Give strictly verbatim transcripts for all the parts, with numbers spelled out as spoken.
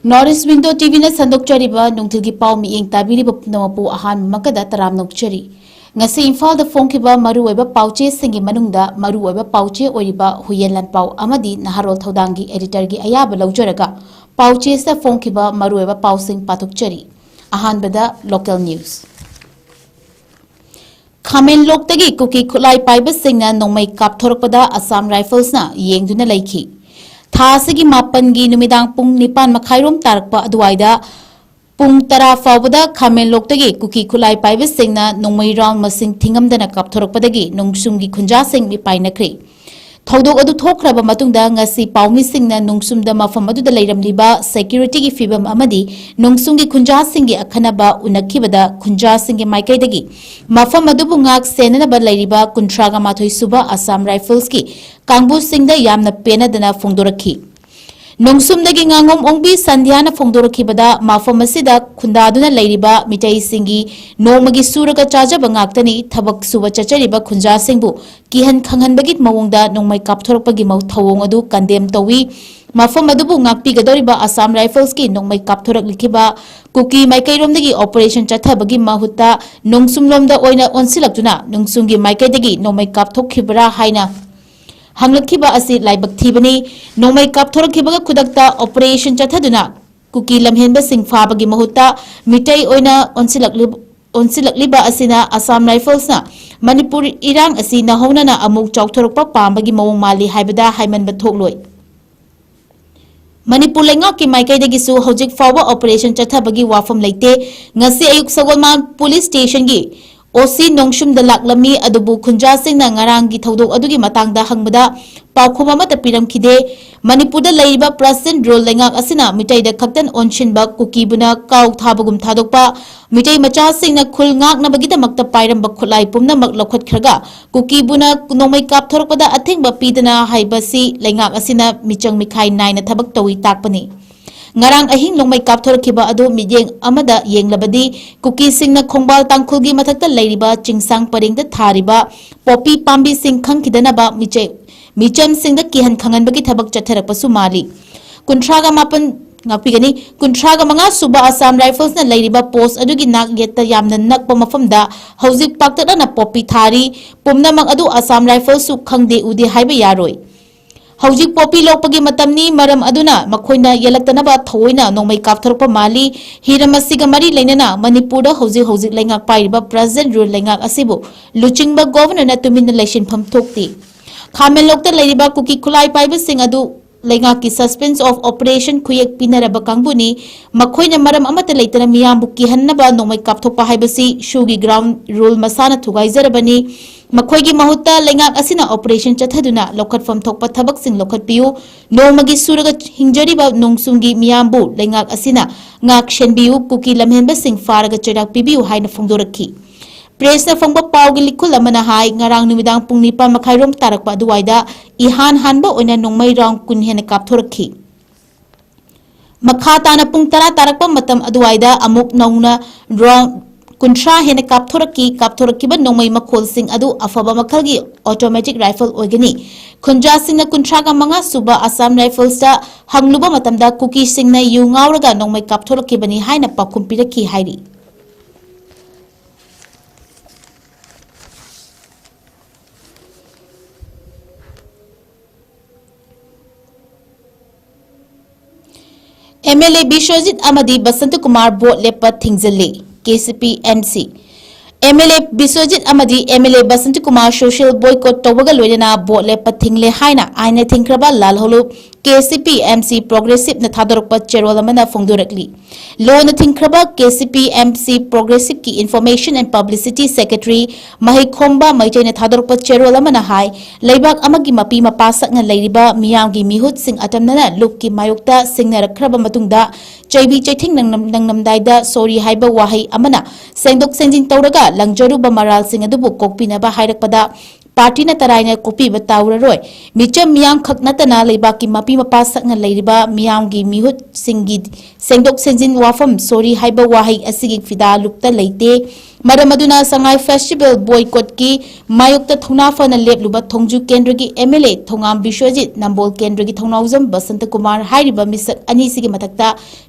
North East Window T V ꯅ ꯁꯟꯗꯣꯛꯆꯔꯤꯕ ꯅꯨꯡꯊꯤꯜꯒꯤ ꯄꯥꯎ ꯃꯤꯠꯌꯦꯡ ꯇꯥꯕꯤꯔꯤꯕ ꯄꯨꯝꯅꯃꯛꯄꯨ ꯑꯍꯥꯟꯕꯃꯛꯀꯗ ꯇꯔꯥꯝꯅ ꯑꯣꯛꯆꯔꯤ꯫ ꯉꯁꯤ ꯏꯝꯐꯥꯜꯗ ꯐꯣꯡꯈꯤꯕ ꯃꯔꯨꯑꯣꯏꯕ ꯄꯥꯎꯆꯦꯁꯤꯡꯒꯤ ꯃꯅꯨꯡꯗ ꯃꯔꯨꯑꯣꯏꯕ ꯄꯥꯎꯆꯦ ꯑꯣꯏꯔꯤꯕ ꯍꯨꯏꯌꯦꯟ ꯂꯥꯟꯄꯥꯎ ꯑꯃꯗꯤ ꯅꯍꯥꯔꯣꯜ ꯊꯧꯗꯥꯡꯒꯤ editor ꯒꯤ ꯑꯌꯥꯕ ꯂꯧꯖꯔꯒ ꯄꯥꯎꯆꯦꯁꯤꯗ ꯐꯣꯡꯈꯤꯕ ꯃꯔꯨꯑꯣꯏꯕ ꯄꯥꯎꯁꯤꯡ ꯄꯥꯊꯣꯛꯆꯔꯤ꯫ ꯑꯍꯥꯟꯕꯗ local news꯫ ꯈꯥꯃꯦꯟꯂꯣꯛꯇꯒꯤ ꯀꯨꯀꯤ ꯈꯨꯠꯂꯥꯏ ꯄꯥꯏꯕꯁꯤꯡꯅ ꯅꯣꯡꯃꯩ ꯀꯥꯞꯊꯣꯔꯛꯄꯗ Assam Rifles ꯅ ꯌꯦꯡꯗꯨꯅ ꯂꯩꯈꯤ꯫ ꯊꯥ ꯑꯁꯤꯒꯤ ꯃꯥꯄꯟꯒꯤ ꯅꯨꯃꯤꯗꯥꯡ ꯄꯨꯡ ꯅꯤꯄꯥꯟ ꯃꯈꯥꯏꯔꯣꯝ ꯇꯥꯔꯛꯄ ꯑꯗꯨꯋꯥꯏꯗ ꯄꯨꯡ ꯇꯔꯥ ꯐꯥꯎꯕꯗ ꯈꯥꯃꯦꯟꯂꯣꯛꯇꯒꯤ ꯀꯨꯀꯤ ꯈꯨꯠꯂꯥꯏ ꯄꯥꯏꯕꯁꯤꯡꯅ ꯅꯣꯡꯃꯩ round ꯃꯁꯤꯡ ꯊꯤꯉꯝꯗꯅ ꯀꯥꯞꯊꯣꯔꯛꯄꯗꯒꯤ ꯅꯣꯡꯁꯨꯝꯒꯤ ꯈꯨꯟꯖꯥꯁꯤꯡ ꯃꯤꯄꯥꯏꯅꯈ꯭ꯔꯦ꯫ ꯊꯧꯗꯣꯛ ꯑꯗꯨ ꯊꯣꯛꯈ꯭ꯔꯕ ꯃꯇꯨꯡꯗ ꯉꯁꯤ ꯄꯥꯎꯃꯤꯁꯤꯡꯅ ꯅꯣꯡꯁꯨꯝꯗ ꯃꯐꯝ ꯑꯗꯨꯗ ꯂꯩꯔꯝꯂꯤꯕ security ꯒꯤ ꯐꯤꯕꯝ ꯑꯃꯗꯤ ꯅꯣꯡꯁꯨꯝꯒꯤ ꯈꯨꯟꯖꯥꯁꯤꯡꯒꯤ ꯑꯈꯟꯅꯕ ꯎꯅꯈꯤꯕꯗ ꯈꯨꯟꯖꯥꯁꯤꯡꯒꯤ ꯃꯥꯏꯀꯩꯗꯒꯤ ꯃꯐꯝ ꯑꯗꯨꯕꯨ ꯉꯥꯛ ꯁꯦꯟꯅꯅꯕ ꯂꯩꯔꯤꯕ ꯀꯨꯟꯊ꯭ꯔꯥꯒ ꯃꯥꯊꯣꯏ ꯁꯨꯕ Assam Rifles ꯀꯤ ꯀꯥꯡꯕꯨꯁꯤꯡꯗ ꯌꯥꯝꯅ ꯄꯦꯟꯅꯗꯅ ꯐꯣꯡꯗꯣꯔꯛꯈꯤ꯫ ꯅꯣꯡꯁꯨꯝꯗꯒꯤ ꯉꯥꯉꯣꯝ ꯑꯣꯡꯕꯤ ꯁꯟꯙ꯭ꯌꯥꯅ ꯐꯣꯡꯗꯣꯔꯛꯈꯤꯕꯗ, ꯃꯐꯝ ꯑꯁꯤꯗ ꯈꯨꯟꯗꯥꯗꯨꯅ ꯂꯩꯔꯤꯕ ꯃꯤꯇꯩꯁꯤꯡꯒꯤ ꯅꯣꯡꯃꯒꯤ ꯁꯨꯔꯒ ꯆꯥꯖꯕ ꯉꯥꯛꯇꯅꯤ, ꯊꯕꯛ ꯁꯨꯕ ꯆꯠꯆꯔꯤꯕ ꯈꯨꯟꯖꯥꯁꯤꯡꯕꯨ ꯀꯤꯍꯟ ꯈꯪꯍꯟꯕꯒꯤ ꯃꯑꯣꯡꯗ ꯅꯣꯡꯃꯩ ꯀꯥꯞꯊꯣꯔꯛꯄꯒꯤ ꯃꯧ-, ꯊꯧꯑꯣꯡ ꯑꯗꯨ condemn ꯇꯧꯏ꯫ ꯃꯐꯝ ꯑꯗꯨꯕꯨ ꯉꯥꯛꯄꯤꯒꯗꯧꯔꯤꯕ Assam Rifles ꯀꯤ ꯅꯣꯡꯃꯩ ꯀꯥꯞꯊꯣꯔꯛꯂꯤꯈꯤꯕ ꯀꯨꯀꯤ ꯃꯥꯏꯀꯩꯔꯣꯝꯗꯒꯤ operation ꯆꯠꯊꯕꯒꯤ ꯃꯍꯨꯠꯇ ꯅꯣꯡꯁꯨꯝꯂꯣꯝꯗ ꯑꯣꯏꯅ ꯑꯣꯟꯁꯤꯜꯂꯛꯇꯨꯅ ꯅꯣꯡꯁꯨꯝꯒꯤ ꯃꯥꯏꯀꯩꯗꯒꯤ ꯅꯣꯡꯃꯩ ꯀꯥꯞꯊꯣꯛꯈꯤꯕ꯭ꯔꯥ ꯍꯥꯏꯅ ꯍꯪꯂꯛꯈꯤꯕ ꯑꯁꯤ ꯂꯥꯏꯕꯛ ꯊꯤꯕꯅꯤ꯫ ꯅꯣꯡꯃꯩ ꯀꯥꯞꯊꯣꯔꯛꯈꯤꯕꯒ ꯈꯨꯗꯛꯇ operation ꯆꯠꯊꯗꯨꯅ ꯀꯨꯀꯤ ꯂꯝꯍꯦꯟꯕꯁꯤꯡ ꯐꯥꯕꯒꯤ ꯃꯍꯨꯠꯇ ꯃꯤꯇꯩ ꯑꯣꯏꯅ ꯑꯣꯟꯁꯤꯜꯂꯛꯂꯤ-, ꯑꯣꯟꯁꯤꯜꯂꯛꯂꯤꯕ ꯑꯁꯤꯅ Assam Rifles ꯅ ꯃꯅꯤꯄꯨꯔ ꯏꯔꯥꯡ ꯑꯁꯤ ꯅꯧꯍꯧꯅꯅ ꯑꯃꯨꯛ ꯆꯥꯎꯊꯣꯔꯛꯄ ꯄꯥꯝꯕꯒꯤ ꯃꯑꯣꯡ ꯃꯥꯜꯂꯤ ꯍꯥꯏꯕꯗ ꯍꯥꯏꯃꯟꯕ ꯊꯣꯛꯂꯣꯏ꯫ ꯃꯅꯤꯄꯨꯔ ꯂꯩꯉꯥꯛꯀꯤ ꯃꯥꯏꯀꯩꯗꯒꯤꯁꯨ ꯍꯧꯖꯤꯛ ꯐꯥꯎꯕ operation ꯆꯠꯊꯕꯒꯤ ꯋꯥꯐꯝ ꯂꯩꯇꯦ꯫ ꯉꯁꯤ ꯑꯌꯨꯛ ꯁꯒꯣꯜꯕꯟ police station ꯒꯤ O C ꯅꯣꯡꯁꯨꯝꯗ ꯂꯥꯛꯂꯝꯃꯤ, ꯑꯗꯨꯕꯨ ꯈꯨꯟꯖꯥꯁꯤꯡꯅ ꯉꯔꯥꯡꯒꯤ ꯊꯧꯗꯣꯛ ꯑꯗꯨꯒꯤ ꯃꯇꯥꯡꯗ ꯍꯪꯕꯗ ꯄꯥꯎꯈꯨꯝ ꯑꯃꯠꯇ ꯄꯤꯔꯝꯈꯤꯗꯦ꯫ ꯃꯅꯤꯄꯨꯔꯗ ꯂꯩꯔꯤꯕ present rule ꯂꯩꯉꯥꯛ ꯑꯁꯤꯅ ꯃꯤꯇꯩꯗ ꯈꯛꯇ ꯑꯣꯟꯁꯤꯟꯕ, ꯀꯨꯀꯤꯕꯨꯅ ꯀꯥꯎ ꯊꯥꯕꯒꯨꯝ ꯊꯥꯗꯣꯛꯄ, ꯃꯤꯇꯩ ꯃꯆꯥꯁꯤꯡꯅ ꯈꯨꯜ ꯉꯥꯛꯅꯕꯒꯤꯗꯃꯛꯇ ꯄꯥꯏꯔꯝꯕ ꯈꯨꯠꯂꯥꯏ ꯄꯨꯝꯅꯃꯛ ꯂꯧꯈꯠꯈ꯭ꯔꯒ ꯀꯨꯀꯤꯕꯨꯅ ꯅꯣꯡꯃꯩ ꯀꯥꯞꯊꯣꯔꯛꯄꯗ ꯑꯊꯤꯡꯕ ꯄꯤꯗꯅ ꯍꯥꯏꯕꯁꯤ ꯂꯩꯉꯥꯛ ꯑꯁꯤꯅ ꯃꯤꯆꯪ ꯃꯤꯈꯥꯏ ꯅꯥꯏꯅ ꯊꯕꯛ ꯇꯧꯏ ꯇꯥꯛꯄꯅꯤ꯫ ꯉꯔꯥꯡ ꯑꯍꯤꯡ ꯅꯣꯡꯃꯩ ꯀꯥꯞꯊꯣꯔꯛꯈꯤꯕ ꯑꯗꯨ ꯃꯤꯠꯌꯦꯡ ꯑꯃꯗ ꯌꯦꯡꯂꯕꯗꯤ, ꯀꯨꯀꯤꯁꯤꯡꯅ ꯈꯣꯡꯕꯥꯜ ꯇꯥꯡꯈꯨꯜꯒꯤ ꯃꯊꯛꯇ ꯂꯩꯔꯤꯕ ꯆꯤꯡꯁꯥꯡ ꯄꯔꯦꯡꯗ ꯊꯥꯔꯤꯕ ꯄꯣꯄꯤ ꯄꯥꯝꯕꯤꯁꯤꯡ ꯈꯪꯈꯤꯗꯅꯕ ꯃꯤꯆꯩ-, ꯃꯤꯆꯝꯁꯤꯡꯗ ꯀꯤꯍꯟ ꯈꯪꯍꯟꯕꯒꯤ ꯊꯕꯛ ꯆꯠꯊꯔꯛꯄꯁꯨ ꯃꯥꯜꯂꯤ꯫ ꯀꯨꯟꯊ꯭ꯔꯥꯒ ꯃꯥꯄꯟ ꯉꯥꯛꯄꯤꯒꯅꯤ꯫ ꯀꯨꯟꯊ꯭ꯔꯥꯒ ꯃꯉꯥ ꯁꯨꯕ Assam Riflesꯅ ꯂꯩꯔꯤꯕ post ꯑꯗꯨꯒꯤ ꯅꯥꯛ ꯌꯦꯠꯇ ꯌꯥꯝꯅ ꯅꯛꯄ ꯃꯐꯝꯗ ꯍꯧꯖꯤꯛ ꯄꯥꯛꯇꯛꯅꯅ ꯄꯣꯄꯤ ꯊꯥꯔꯤ꯫ ꯄꯨꯝꯅꯃꯛ ꯑꯗꯨ Assam Riflesꯁꯨ ꯈꯪꯗꯦ ꯎꯗꯦ ꯍꯥꯏꯕ ꯌꯥꯔꯣꯏ꯫ ꯍꯧꯖꯤꯛ ꯄꯣꯄꯤ ꯂꯣꯛꯄꯒꯤ ꯃꯇꯝꯅꯤ, ꯃꯔꯝ ꯑꯗꯨꯅ ꯃꯈꯣꯏꯅ ꯌꯦꯜꯂꯛꯇꯅꯕ ꯊꯑꯣꯏꯅ ꯅꯣꯡꯃꯩ ꯀꯥꯞꯊꯣꯔꯛꯄ ꯃꯥꯜꯂꯤ꯫ ꯍꯤꯔꯝ ꯑꯁꯤꯒ ꯃꯔꯤ ꯂꯩꯅꯅ ꯃꯅꯤꯄꯨꯔꯗ ꯍꯧꯖꯤꯛ ꯍꯧꯖꯤꯛ ꯂꯩꯉꯥꯛ ꯄꯥꯏꯔꯤꯕ present rule ꯂꯩꯉꯥꯛ ꯑꯁꯤꯕꯨ ꯂꯨꯆꯤꯡꯕ Governorꯅ ꯇꯨꯃꯤꯟꯅ ꯂꯩꯁꯤꯟꯐꯝ ꯊꯣꯛꯇꯦ꯫ ꯈꯥ ꯃꯦꯟꯂꯣꯛꯇ ꯂꯩꯔꯤꯕ ꯀꯨꯀꯤ ꯈꯨꯠꯂꯥꯏ ꯄꯥꯏꯕꯁꯤꯡ ꯑꯗꯨ ꯂꯩꯉꯥꯛꯀꯤ suspension of operation ꯈꯨꯌꯦꯛ ꯄꯤꯅꯔꯕ ꯀꯥꯡꯕꯨꯅꯤ꯫ ꯃꯈꯣꯏꯅ ꯃꯔꯝ ꯑꯃꯠꯇ ꯂꯩꯇꯅ ꯃꯤꯌꯥꯝꯕꯨ ꯀꯤꯍꯟꯅꯕ ꯅꯣꯡꯃꯩ ꯀꯥꯞꯊꯣꯛꯄ ꯍꯥꯏꯕꯁꯤ ꯁꯨꯒꯤ ground rule ꯃꯁꯥꯅ ꯊꯨꯒꯥꯏꯖꯔꯕꯅꯤ꯫ ꯃꯈꯣꯏꯒꯤ ꯃꯍꯨꯠꯇ ꯂꯩꯉꯥꯛ ꯑꯁꯤꯅ operation ꯆꯠꯊꯗꯨꯅ ꯂꯧꯈꯠꯐꯝ ꯊꯣꯛꯄ ꯊꯕꯛꯁꯤꯡ ꯂꯧꯈꯠꯄꯤꯌꯨ꯫ ꯅꯣꯡꯃꯒꯤ ꯁꯨꯔꯒ ꯍꯤꯡꯖꯔꯤꯕ ꯅꯣꯡꯁꯨꯝꯒꯤ ꯃꯤꯌꯥꯝꯕꯨ ꯂꯩꯉꯥꯛ ꯑꯁꯤꯅ ꯉꯥꯛ ꯁꯦꯟꯕꯤꯌꯨ, ꯀꯨꯀꯤ ꯂꯝꯍꯦꯟꯕꯁꯤꯡ ꯐꯥꯔꯒ ꯆꯩꯔꯥꯛ ꯄꯤꯕꯤꯌꯨ ꯍꯥꯏꯅ ꯐꯣꯡꯗꯣꯔꯛꯈꯤ꯫ Pressꯅ ꯐꯪꯕ ꯄꯥꯎꯒꯤ ꯂꯤꯈꯨꯜ ꯑꯃꯅ ꯍꯥꯏ, ꯉꯔꯥꯡ ꯅꯨꯃꯤꯗꯥꯡ ꯄꯨꯡ ꯅꯤꯄꯥꯟ ꯃꯈꯥꯏꯔꯣꯝ ꯇꯥꯔꯛꯄ ꯑꯗꯨꯋꯥꯏꯗ ꯏꯍꯥꯟ ꯍꯥꯟꯕ ꯑꯣꯏꯅ ꯅꯣꯡꯃꯩ round ꯀꯨꯟ ꯍꯦꯟꯅ ꯀꯥꯞꯊꯣꯔꯛꯈꯤ꯫ ꯃꯈꯥ ꯇꯥꯅ ꯄꯨꯡ ꯇꯔꯥ ꯇꯥꯔꯛꯄ ꯃꯇꯝ ꯑꯗꯨꯋꯥꯏꯗ ꯑꯃꯨꯛ ꯅꯧꯅ round ꯀꯨꯟꯊ꯭ꯔꯥ ꯍꯦꯟꯅ ꯀꯥꯞꯊꯣꯔꯛꯈꯤ꯫ ꯀꯥꯞꯊꯣꯔꯛꯈꯤꯕ ꯅꯣꯡꯃꯩ ꯃꯈꯣꯜꯁꯤꯡ ꯑꯗꯨ ꯑꯐꯕ ꯃꯈꯜꯒꯤ automatic rifle ꯑꯣꯏꯒꯅꯤ꯫ ꯈꯨꯟꯖꯥꯁꯤꯡꯅ ꯀꯨꯟꯊ꯭ꯔꯥꯒ ꯃꯉꯥ ꯁꯨꯕ Assam Riflesꯇ ꯍꯪꯂꯨꯕ ꯃꯇꯝꯗ ꯀꯨꯀꯤꯁꯤꯡꯅ ꯌꯨ ꯉꯥꯎꯔꯒ ꯅꯣꯡꯃꯩ ꯀꯥꯞꯊꯣꯔꯛꯈꯤꯕꯅꯤ ꯍꯥꯏꯅ ꯄꯥꯎꯈꯨꯝ ꯄꯤꯔꯛꯈꯤ ꯍꯥꯏꯔꯤ꯫ MLA ꯕꯤꯁ꯭ꯋꯖꯤꯠ ꯑꯃꯗꯤ ꯕꯁꯟꯇ ꯀꯨꯃꯥꯔ vote ꯂꯦꯞꯄ ꯊꯤꯡꯖꯤꯜꯂꯤ꯫ KCP MC꯫ MLA ꯕꯤꯁ꯭ꯋꯖꯤꯠ ꯑꯃꯗꯤ MLA Basanta Kumar social boycott ꯇꯧꯕꯒ ꯂꯣꯏꯅꯅ vote ꯂꯦꯞꯄ ꯊꯤꯡꯂꯦ ꯍꯥꯏꯅ ꯑꯥꯏꯟꯅ ꯊꯤꯡꯈ꯭ꯔꯕ ꯂꯥꯜꯍꯧꯂꯨꯞ KCP MC Progressiveꯅ ꯊꯥꯗꯣꯔꯛꯄ ꯆꯦꯔꯣꯜ ꯑꯃꯅ ꯐꯣꯡꯗꯣꯔꯛꯂꯤ꯫ ꯂꯣꯅ ꯊꯤꯡꯈ꯭ꯔꯕ KCP MC Progressiveꯀꯤ Information and Publicity Secretary ꯃꯍꯩꯈꯣꯝꯕ ꯃꯩꯇꯩꯅ ꯊꯥꯗꯣꯔꯛꯄ ꯆꯦꯔꯣꯜ ꯑꯃꯅ ꯍꯥꯏ, ꯂꯩꯕꯥꯛ ꯑꯃꯒꯤ ꯃꯄꯤ ꯃꯄꯥ ꯁꯛꯅ ꯂꯩꯔꯤꯕ ꯃꯤꯌꯥꯝꯒꯤ ꯃꯤꯍꯨꯠꯁꯤꯡ ꯑꯇꯝꯅꯅ ꯂꯨꯞꯀꯤ ꯃꯥꯌꯣꯛꯇ ꯁꯤꯡꯅꯔꯛꯈ꯭ꯔꯕ ꯃꯇꯨꯡꯗ ꯆꯩꯕꯤ ꯆꯩꯊꯦꯡ ꯅꯪꯅꯝ-, ꯅꯪꯂꯝꯗꯥꯏꯗ sorry ꯍꯥꯏꯕ ꯋꯥꯍꯩ ꯑꯃꯅ ꯁꯦꯡꯗꯣꯛ ꯁꯦꯡꯖꯤꯟ ꯇꯧꯔꯒ ꯂꯪꯖꯔꯨꯕ ꯃꯔꯥꯜꯁꯤꯡ ꯑꯗꯨꯕꯨ ꯀꯣꯛꯄꯤꯅꯕ ꯍꯥꯏꯔꯛꯄꯗ ꯄꯥꯔꯇꯤꯅ ꯇꯔꯥꯏꯅ ꯀꯣꯛꯄꯤꯕ ꯇꯥꯎꯔꯔꯣꯏ꯫ ꯃꯤꯆꯝ ꯃꯤꯌꯥꯝꯈꯛ ꯅꯠꯇꯅ ꯂꯩꯕꯥꯛꯀꯤ ꯃꯄꯤ ꯃꯄꯥ ꯁꯛꯅ ꯂꯩꯔꯤꯕ ꯃꯤꯌꯥꯝꯒꯤ ꯃꯤꯍꯨꯠꯁꯤꯡꯒꯤ ꯁꯦꯡꯗꯣꯛ ꯁꯦꯡꯖꯤꯟ ꯋꯥꯐꯝ sorry ꯍꯥꯏꯕ ꯋꯥꯍꯩ ꯑꯁꯤꯒꯤ ꯐꯤꯗꯥ ꯂꯨꯞꯇ ꯂꯩꯇꯦ꯫ ꯃꯔꯝ ꯑꯗꯨꯅ ꯁꯉꯥꯏ ꯐꯦꯁꯇꯤꯚꯦꯜ ꯕꯣꯏꯀꯣꯠꯀꯤ ꯃꯥꯌꯣꯛꯇ ꯊꯧꯅꯥ ꯐꯅ ꯂꯦꯞꯂꯨꯕ ꯊꯣꯡꯖꯨ ꯀꯦꯟꯗ꯭ꯔꯒꯤ ꯑꯦꯝ ꯑꯦꯜ ꯑꯦ ꯊꯣꯉꯥꯝ ꯕꯤꯁ꯭ꯋꯖꯤꯠ, ꯅꯝꯕꯣꯜ ꯀꯦꯟꯗ꯭ꯔꯒꯤ ꯊꯧꯅꯥꯎꯖꯝ ꯕꯁꯟꯇ ꯀꯨꯃꯥꯔ ꯍꯥꯏꯔꯤꯕ ꯃꯤꯁꯛ ꯑꯅꯤꯁꯤꯒꯤ ꯃꯊꯛꯇ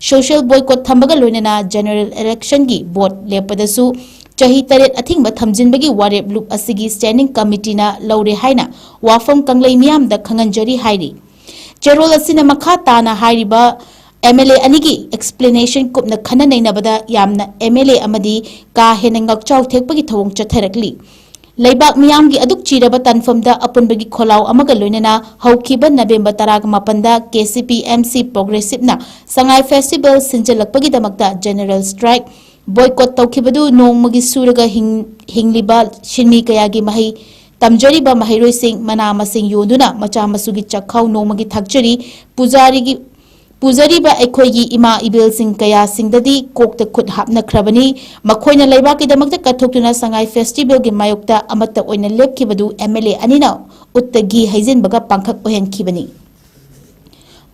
ꯁꯣꯁꯤꯌꯦꯜ ꯕꯣꯏꯀꯣꯠ ꯊꯝꯕꯒ ꯂꯣꯏꯅꯅ ꯖꯦꯅꯔꯦꯜ ꯏꯂꯦꯛꯁꯟꯒꯤ ꯚꯣꯠ ꯂꯦꯞꯄꯗꯁꯨ ꯆꯍꯤ ꯇꯔꯦꯠ ꯑꯊꯤꯡꯕ ꯊꯝꯖꯤꯟꯕꯒꯤ ꯋꯥꯔꯦꯞ ꯂꯨꯞ ꯑꯁꯤꯒꯤ ꯁ꯭ꯇꯦꯟꯗꯤꯡ ꯀꯃꯤꯇꯤꯅ ꯂꯧꯔꯦ ꯍꯥꯏꯅ ꯋꯥꯐꯝ ꯀꯪꯂꯩ ꯃꯤꯌꯥꯝꯗ ꯈꯪꯍꯟꯖꯔꯤ ꯍꯥꯏꯔꯤ꯫ ꯆꯦꯔꯣꯜ ꯑꯁꯤꯅ ꯃꯈꯥ ꯇꯥꯅ ꯍꯥꯏꯔꯤꯕ ꯑꯦꯝ ꯑꯦꯜ ꯑꯦ ꯑꯅꯤꯒꯤ ꯑꯦꯛꯁꯄ꯭ꯂꯦꯅꯦꯁꯟ ꯀꯨꯞꯅ ꯈꯟꯅ ꯅꯩꯅꯕꯗ ꯌꯥꯝꯅ ꯑꯦꯝ ꯑꯦꯜ ꯑꯦ ꯑꯃꯗꯤ ꯀꯥ ꯍꯦꯟꯅ ꯉꯛꯆꯥꯎ ꯊꯦꯛꯄꯒꯤ ꯊꯧꯑꯣꯡ ꯆꯠꯊꯔꯛꯂꯤ꯫ ꯂꯩꯕꯥꯛ ꯃꯤꯌꯥꯝꯒꯤ ꯑꯗꯨꯛ ꯆꯤꯔꯕ ꯇꯥꯟꯐꯝꯗ ꯑꯄꯨꯟꯕꯒꯤ ꯈꯣꯜꯂꯥꯎ ꯑꯃꯒ ꯂꯣꯏꯅꯅ ꯍꯧꯈꯤꯕ November ꯇꯔꯥꯃꯥꯄꯟꯗ K C P M C ꯄ꯭ꯔꯣꯒ꯭ꯔꯦꯁꯤꯞꯅ ꯁꯉꯥꯏ ꯐꯦꯁꯇꯤꯚꯦꯜ ꯁꯤꯟꯖꯜꯂꯛꯄꯒꯤꯗꯃꯛꯇ ꯖꯦꯅꯔꯦꯜ ꯁ꯭ꯇ꯭ꯔꯥꯏꯛ ꯕꯣꯏꯀꯣꯠ ꯇꯧꯈꯤꯕꯗꯨ ꯅꯣꯡꯃꯒꯤ ꯁꯨꯔꯒ ꯍꯤꯡ-, ꯍꯤꯡꯂꯤꯕ ꯁꯤꯟꯃꯤ ꯀꯌꯥꯒꯤ ꯃꯍꯩ ꯇꯝꯖꯔꯤꯕ ꯃꯍꯩꯔꯣꯏꯁꯤꯡ, ꯃꯅꯥ ꯃꯁꯤꯡ ꯌꯣꯟꯗꯨꯅ ꯃꯆꯥ ꯃꯁꯨꯒꯤ ꯆꯥꯛꯈꯥꯎ ꯅꯣꯡꯃꯒꯤ ꯊꯥꯛꯆꯔꯤ꯫ ꯄꯨꯖꯥꯔꯤꯒꯤ, ꯄꯨꯖꯔꯤꯕ ꯑꯩꯈꯣꯏꯒꯤ ꯏꯃꯥ ꯏꯕꯦꯜꯁꯤꯡ ꯀꯌꯥꯁꯤꯡꯗꯗꯤ ꯀꯣꯛꯇ ꯈꯨꯠ ꯍꯥꯞꯅꯈ꯭ꯔꯕꯅꯤ꯫ ꯃꯈꯣꯏꯅ ꯂꯩꯕꯥꯛꯀꯤꯗꯃꯛꯇ ꯀꯠꯊꯣꯛꯇꯨꯅ ꯁꯉꯥꯏ ꯐꯦꯁꯇꯤꯚꯦꯜꯒꯤ ꯃꯥꯌꯣꯛꯇ ꯑꯃꯠꯇ ꯑꯣꯏꯅ ꯂꯦꯞꯈꯤꯕꯗꯨ ꯑꯦꯝ ꯑꯦꯜ ꯑꯦ ꯑꯅꯤꯅ ꯎꯠꯇ ꯘꯤ ꯍꯩꯖꯤꯟꯕꯒ ꯄꯥꯡꯈꯛ ꯑꯣꯏꯍꯟꯈꯤꯕꯅꯤ꯫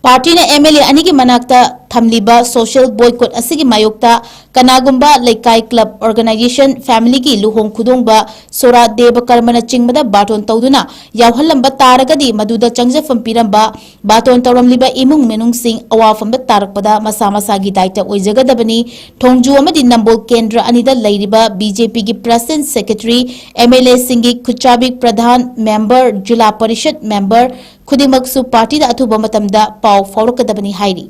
ꯄꯥꯔꯇꯤꯅ ꯑꯦꯝ ꯑꯦꯜ ꯑꯦ ꯑꯅꯤꯒꯤ ꯃꯅꯥꯛꯇ ꯊꯝꯂꯤꯕ ꯁꯣꯁꯤꯌꯦꯜ ꯕꯣꯏꯀꯣꯠ ꯑꯁꯤꯒꯤ ꯃꯥꯌꯣꯛꯇ ꯀꯅꯥꯒꯨꯝꯕ ꯂꯩꯀꯥꯏ, ꯀ꯭ꯂꯕ, ꯑꯣꯔꯒꯅꯥꯏꯖꯦꯁꯟ, ꯐꯦꯃꯤꯂꯤꯒꯤ ꯂꯨꯍꯣꯡ ꯈꯨꯗꯣꯡꯕ, ꯁꯣꯔꯥ, ꯗꯦꯕ ꯀꯔꯃꯅꯆꯤꯡꯕꯗ ꯕꯥꯔꯇꯣꯟ ꯇꯧꯗꯨꯅ ꯌꯥꯎꯍꯜꯂꯝꯕ ꯇꯥꯔꯒꯗꯤ ꯃꯗꯨꯗ ꯆꯪꯖꯐꯝ ꯄꯤꯔꯝꯕ ꯕꯥꯔꯇꯣꯟ ꯇꯧꯔꯝꯂꯤꯕ ꯏꯃꯨꯡ ꯃꯅꯨꯡꯁꯤꯡ ꯑꯋꯥꯐꯝꯗ ꯇꯥꯔꯛꯄꯗ ꯃꯁꯥ ꯃꯁꯥꯒꯤ ꯗꯥꯏꯇ ꯑꯣꯏꯖꯒꯗꯕꯅꯤ꯫ ꯊꯣꯡꯖꯨ ꯑꯃꯗꯤ ꯅꯝꯕꯣꯜ ꯀꯦꯟꯗ꯭ꯔ ꯑꯅꯤꯗ ꯂꯩꯔꯤꯕ ꯕꯤ ꯖꯦ ꯄꯤꯒꯤ ꯄ꯭ꯔꯦꯁꯤꯗꯦꯟꯠ, ꯁꯦꯀ꯭ꯔꯦꯇꯔꯤ, ꯑꯦꯝ ꯑꯦꯜ ꯑꯦꯁꯤꯡꯒꯤ ꯈꯨꯠꯆꯥꯕꯤ ꯄ꯭ꯔꯙꯥꯟ, ꯃꯦꯝꯕꯔ, ꯖꯤꯂꯥ ꯄꯔꯤꯁꯗ ꯃꯦꯝꯕꯔ ꯈꯨꯗꯤꯡꯃꯛꯁꯨ ꯄꯥꯔꯇꯤꯗ ꯑꯊꯨꯕ ꯃꯇꯝꯗ ꯄꯥꯎ ꯐꯥꯎꯔꯛꯀꯗꯕꯅꯤ ꯍꯥꯏꯔꯤ꯫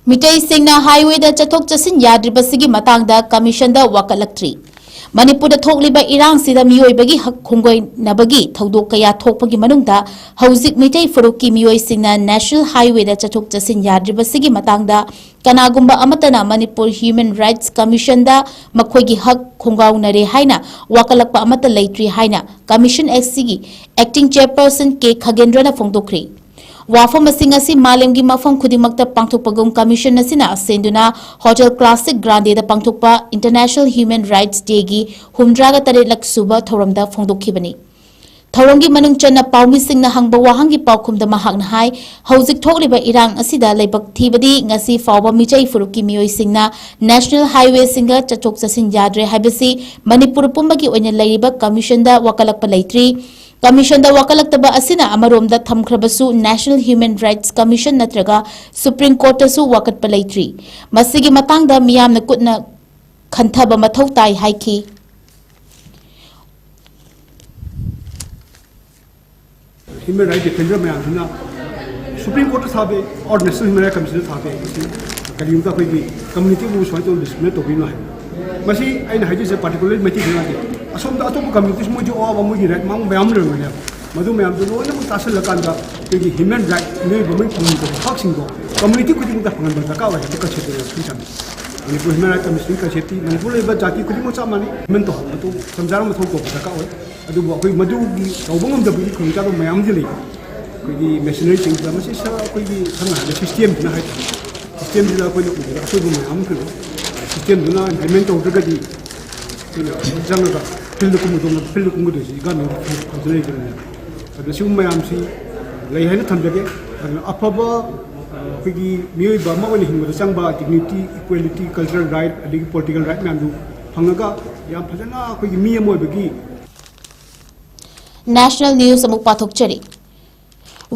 ꯃꯤꯇꯩꯁꯤꯡꯅ ꯍꯥꯏꯋꯦꯗ ꯆꯠꯊꯣꯛ ꯆꯠꯁꯤꯟ ꯌꯥꯗ꯭ꯔꯤꯕꯁꯤꯒꯤ ꯃꯇꯥꯡꯗ ꯀꯃꯤꯁꯟꯗ ꯋꯥꯀꯠꯂꯛꯇ꯭ꯔꯤ꯫ ꯃꯅꯤꯄꯨꯔꯗ ꯊꯣꯛꯂꯤꯕ ꯏꯔꯥꯡꯁꯤꯗ ꯃꯤꯑꯣꯏꯕꯒꯤ ꯍꯛ ꯈꯣꯡꯒꯣꯏꯅꯕꯒꯤ ꯊꯧꯗꯣꯛ ꯀꯌꯥ ꯊꯣꯛꯄꯒꯤ ꯃꯅꯨꯡꯗ ꯍꯧꯖꯤꯛ ꯃꯤꯇꯩ ꯐꯨꯔꯨꯞꯀꯤ ꯃꯤꯑꯣꯏꯁꯤꯡꯅ ꯅꯦꯁꯅꯦꯜ ꯍꯥꯏꯋꯦꯗ ꯆꯠꯊꯣꯛ ꯆꯠꯁꯤꯟ ꯌꯥꯗ꯭ꯔꯤꯕꯁꯤꯒꯤ ꯃꯇꯥꯡꯗ ꯀꯅꯥꯒꯨꯝꯕ ꯑꯃꯠꯇꯅ ꯃꯅꯤꯄꯨꯔ ꯍ꯭ꯌꯨꯃꯦꯟ ꯔꯥꯏꯠꯁ ꯀꯃꯤꯁꯟꯗ ꯃꯈꯣꯏꯒꯤ ꯍꯛ ꯈꯣꯡꯒꯥꯎꯅꯔꯦ ꯍꯥꯏꯅ ꯋꯥꯀꯠꯂꯛꯄ ꯑꯃꯠꯇ ꯂꯩꯇ꯭ꯔꯤ ꯍꯥꯏꯅ ꯀꯃꯤꯁꯟ ꯑꯦꯛꯁꯤꯒꯤ ꯑꯦꯛꯇꯤꯡ ꯆꯦꯌꯔꯄꯔꯁꯟ ꯀꯦ ꯈꯒꯦꯟꯗ꯭ꯔꯅ ꯐꯣꯡꯗꯣꯛꯈ꯭ꯔꯤ꯫ ꯋꯥꯐꯝ ꯑꯁꯤꯡ ꯑꯁꯤ ꯃꯥꯂꯦꯝꯒꯤ ꯃꯐꯝ ꯈꯨꯗꯤꯡꯃꯛꯇ ꯄꯥꯡꯊꯣꯛꯄꯒꯨꯝ ꯀꯃꯤꯁꯟ ꯑꯁꯤꯅ ꯁꯦꯟꯗꯨꯅ ꯍꯣꯇꯦꯜ ꯀ꯭ꯂꯥꯁꯤꯛ ꯒ꯭ꯔꯥꯟꯗꯦꯗ ꯄꯥꯡꯊꯣꯛꯄ ꯏꯟꯇꯔꯅꯦꯁꯅꯦꯜ ꯍ꯭ꯌꯨꯃꯦꯟ ꯔꯥꯏꯠꯁ ꯗꯦꯒꯤ ꯍꯨꯝꯗ꯭ꯔꯥꯒ ꯇꯔꯦꯠꯂꯛ ꯁꯨꯕ ꯊꯧꯔꯝꯗ ꯐꯣꯡꯗꯣꯛꯈꯤꯕꯅꯤ꯫ ꯊꯧꯔꯝꯒꯤ ꯃꯅꯨꯡ ꯆꯟꯅ ꯄꯥꯎꯃꯤꯁꯤꯡꯅ ꯍꯪꯕ ꯋꯥꯍꯪꯒꯤ ꯄꯥꯎꯈꯨꯝꯗ ꯃꯍꯥꯛꯅ ꯍꯥꯏ, ꯍꯧꯖꯤꯛ ꯊꯣꯛꯂꯤꯕ ꯏꯔꯥꯡ ꯑꯁꯤꯗ ꯂꯩꯕꯛ ꯊꯤꯕꯗꯤ ꯉꯁꯤ ꯐꯥꯎꯕ ꯃꯤꯆꯩ ꯐꯨꯔꯨꯞꯀꯤ ꯃꯤꯑꯣꯏꯁꯤꯡꯅ ꯅꯦꯁꯅꯦꯜ ꯍꯥꯏꯋꯦꯁꯤꯡꯗ ꯆꯠꯊꯣꯛ ꯆꯠꯁꯤꯟ ꯌꯥꯗ꯭ꯔꯦ ꯍꯥꯏꯕꯁꯤ ꯃꯅꯤꯄꯨꯔ ꯄꯨꯝꯕꯒꯤ ꯑꯣꯏꯅ ꯂꯩꯔꯤꯕ ꯀꯃꯤꯁꯟꯗ ꯋꯥꯀꯠꯂꯛꯄ ꯂꯩꯇ꯭ꯔꯤ꯫ ꯀꯃꯤꯁꯟꯗ ꯋꯥꯀꯠꯂꯛꯇꯕ ꯑꯁꯤꯅ ꯑꯃꯔꯣꯝꯗ ꯊꯝꯈ꯭ꯔꯕꯁꯨ, ꯅꯦꯁꯅꯦꯜ ꯍ꯭ꯌꯨꯃꯦꯟ ꯔꯥꯏꯠꯁ ꯀꯃꯤꯁꯟ ꯅꯠꯇ꯭ꯔꯒ ꯁꯨꯄ꯭ꯔꯤꯝ ꯀꯣꯔꯠꯇꯁꯨ ꯋꯥꯀꯠꯄ ꯂꯩꯇ꯭ꯔꯤ꯫ ꯃꯁꯤꯒꯤ ꯃꯇꯥꯡꯗ ꯃꯤꯌꯥꯝꯅ ꯀꯨꯞꯅ ꯈꯟꯊꯕ ꯃꯊꯧ ꯇꯥꯏ ꯍꯥꯏꯈꯤ꯫ ꯍ꯭ꯌꯨꯃꯦꯟ ꯔꯥꯏꯠ ꯗꯤꯐꯦꯟꯗꯔ ꯃꯌꯥꯝꯁꯤꯅ ꯁꯨꯄ꯭ꯔꯤꯝ ꯀꯣꯔꯠꯇ ꯊꯥꯕ ꯌꯥꯏ, ꯑꯣꯔ ꯅꯦꯁꯅꯦꯜ ꯍ꯭ꯌꯨꯃꯦꯟ ꯔꯥꯏꯠ ꯀꯃꯤꯁꯟꯗ ꯊꯥꯕ ꯌꯥꯏ꯫ ꯃꯁꯤ ꯀꯔꯤꯒꯨꯝꯕ ꯑꯩꯈꯣꯏꯒꯤ ꯀꯝꯃꯨꯅꯤꯇꯤꯕꯨ ꯁꯨꯃꯥꯏꯅ ꯇꯧꯅ ꯗꯤꯁꯀ꯭ꯔꯤꯃꯤꯅꯦꯠ ꯇꯧꯕꯤꯅꯣ ꯍꯥꯏꯕ꯫ ꯃꯁꯤ ꯑꯩꯅ ꯍꯥꯏꯖꯔꯤꯁꯦ ꯄꯥꯔꯇꯤꯀꯨꯂꯔ ꯃꯩꯇꯩꯗ ꯅꯠꯇꯦ, ꯑꯁꯣꯝꯗ ꯑꯇꯣꯞꯄ ꯀꯝꯃ꯭ꯌꯨꯅꯤꯇꯤꯁꯨ ꯃꯣꯏꯁꯨ ꯑꯋꯥꯕ, ꯃꯣꯏꯒꯤ ꯔꯥꯏꯠ ꯃꯥꯡꯕ ꯃꯌꯥꯝ ꯑꯃ ꯂꯩꯔꯝꯒꯅꯦꯕ꯫ ꯃꯗꯨ ꯃꯌꯥꯝꯗꯨ ꯂꯣꯏꯅꯃꯛ ꯇꯥꯁꯤꯜꯂꯀꯥꯟꯗ ꯑꯩꯈꯣꯏꯒꯤ ꯍ꯭ꯌꯨꯃꯦꯟ ꯔꯥꯏꯠ, ꯃꯤꯑꯣꯏꯕ ꯑꯃꯒꯤ ꯐꯪꯐꯝ ꯊꯣꯛꯄ ꯍꯛꯁꯤꯡꯗꯣ ꯀꯝꯃꯨꯅꯤꯇꯤ ꯈꯨꯗꯤꯡꯃꯛꯇ ꯐꯪꯍꯟꯕ ꯗꯔꯀꯥꯔ ꯑꯣꯏ ꯍꯥꯏꯕꯗꯨ ꯀꯟꯁꯦꯞꯇꯨꯅꯤ ꯑꯩꯈꯣꯏꯅ ꯊꯝꯃꯤ꯫ ꯃꯅꯤꯄꯨꯔ ꯍ꯭ꯌꯨꯃꯦꯟ ꯔꯥꯏꯠ ꯀꯃꯤꯁꯟꯒꯤ ꯀꯟꯁꯦꯞꯇꯤ ꯃꯅꯤꯄꯨꯔ ꯂꯩꯕ ꯖꯥꯇꯤ ꯈꯨꯗꯤꯡꯃꯛ ꯆꯞ ꯃꯥꯟꯅꯩ, ꯏꯝꯄ꯭ꯂꯤꯃꯦꯟ ꯇꯧꯍꯟꯕ ꯃꯊꯧ, ꯆꯞ ꯆꯥꯅ ꯃꯊꯧ ꯇꯧꯕ ꯗꯔꯀꯥꯔ ꯑꯣꯏ꯫ ꯑꯗꯨꯕꯨ ꯑꯩꯈꯣꯏ ꯃꯗꯨꯒꯤ ꯇꯧꯕ ꯉꯝꯗꯕꯒꯤ ꯈꯨꯗꯣꯡꯆꯥꯗꯕ ꯃꯌꯥꯝ ꯑꯃꯗꯤ ꯂꯩ꯫ ꯑꯩꯈꯣꯏꯒꯤ ꯃꯦꯁꯤꯅꯔꯤꯁꯤꯡꯗ ꯃꯁꯤ ꯁ-, ꯑꯩꯈꯣꯏꯒꯤ ꯁꯝꯅ ꯍꯥꯏꯔꯕꯗ ꯁꯤꯁꯇꯦꯝꯁꯤꯅ ꯍꯥꯏꯇꯥꯔꯦ, ꯁꯤꯁꯇꯦꯝꯁꯤꯗ ꯑꯩꯈꯣꯏꯅ ꯎꯕꯗ ꯑꯁꯣꯏꯕ ꯃꯌꯥꯝ ꯑꯃꯁꯨ ꯂꯩ꯫ ꯁꯤꯁꯇꯦꯝꯗꯨꯅ ꯏꯝꯄ꯭ꯂꯤꯃꯦꯟ ꯇꯧꯗ꯭ꯔꯒꯗꯤ ꯑꯩꯈꯣꯏꯅ ꯆꯪꯉꯒ ꯐꯤꯜꯗ ꯀꯨꯝꯒꯗꯧꯅ, ꯐꯤꯜꯗ ꯀꯨꯝꯒꯗꯣꯏꯁꯤ ꯏꯀꯥꯟꯅꯕ ꯐꯪꯗꯅ ꯂꯩꯕꯅꯤꯅ꯫ ꯑꯗꯣ ꯁꯤꯒꯨꯝꯕ ꯃꯌꯥꯝꯁꯤ ꯂꯩ ꯍꯥꯏꯅ ꯊꯝꯖꯒꯦ꯫ ꯑꯗꯨꯅ ꯑꯐꯕ, ꯑ, ꯑꯩꯈꯣꯏꯒꯤ ꯃꯤꯑꯣꯏꯕ ꯑꯃ ꯑꯣꯏꯅ ꯍꯤꯡꯕꯗ ꯆꯪꯕ ꯗꯤꯒꯅꯤꯇꯤ, ꯏꯀ꯭ꯋꯦꯂꯤꯇꯤ, ꯀꯜꯆꯔꯦꯜ ꯔꯥꯏꯠ, ꯑꯗꯒꯤ ꯄꯣꯂꯤꯇꯤꯀꯦꯜ ꯔꯥꯏꯠ ꯃꯌꯥꯝꯗꯨ ꯐꯪꯉꯒ ꯌꯥꯝ ꯐꯖꯅ ꯑꯩꯈꯣꯏꯒꯤ ꯃꯤ ꯑꯃ ꯑꯣꯏꯕꯒꯤ ꯅꯦꯁꯅꯦꯜ ꯅ꯭ꯌꯨꯁ ꯑꯃꯨꯛ ꯄꯥꯊꯣꯛꯆꯔꯤ꯫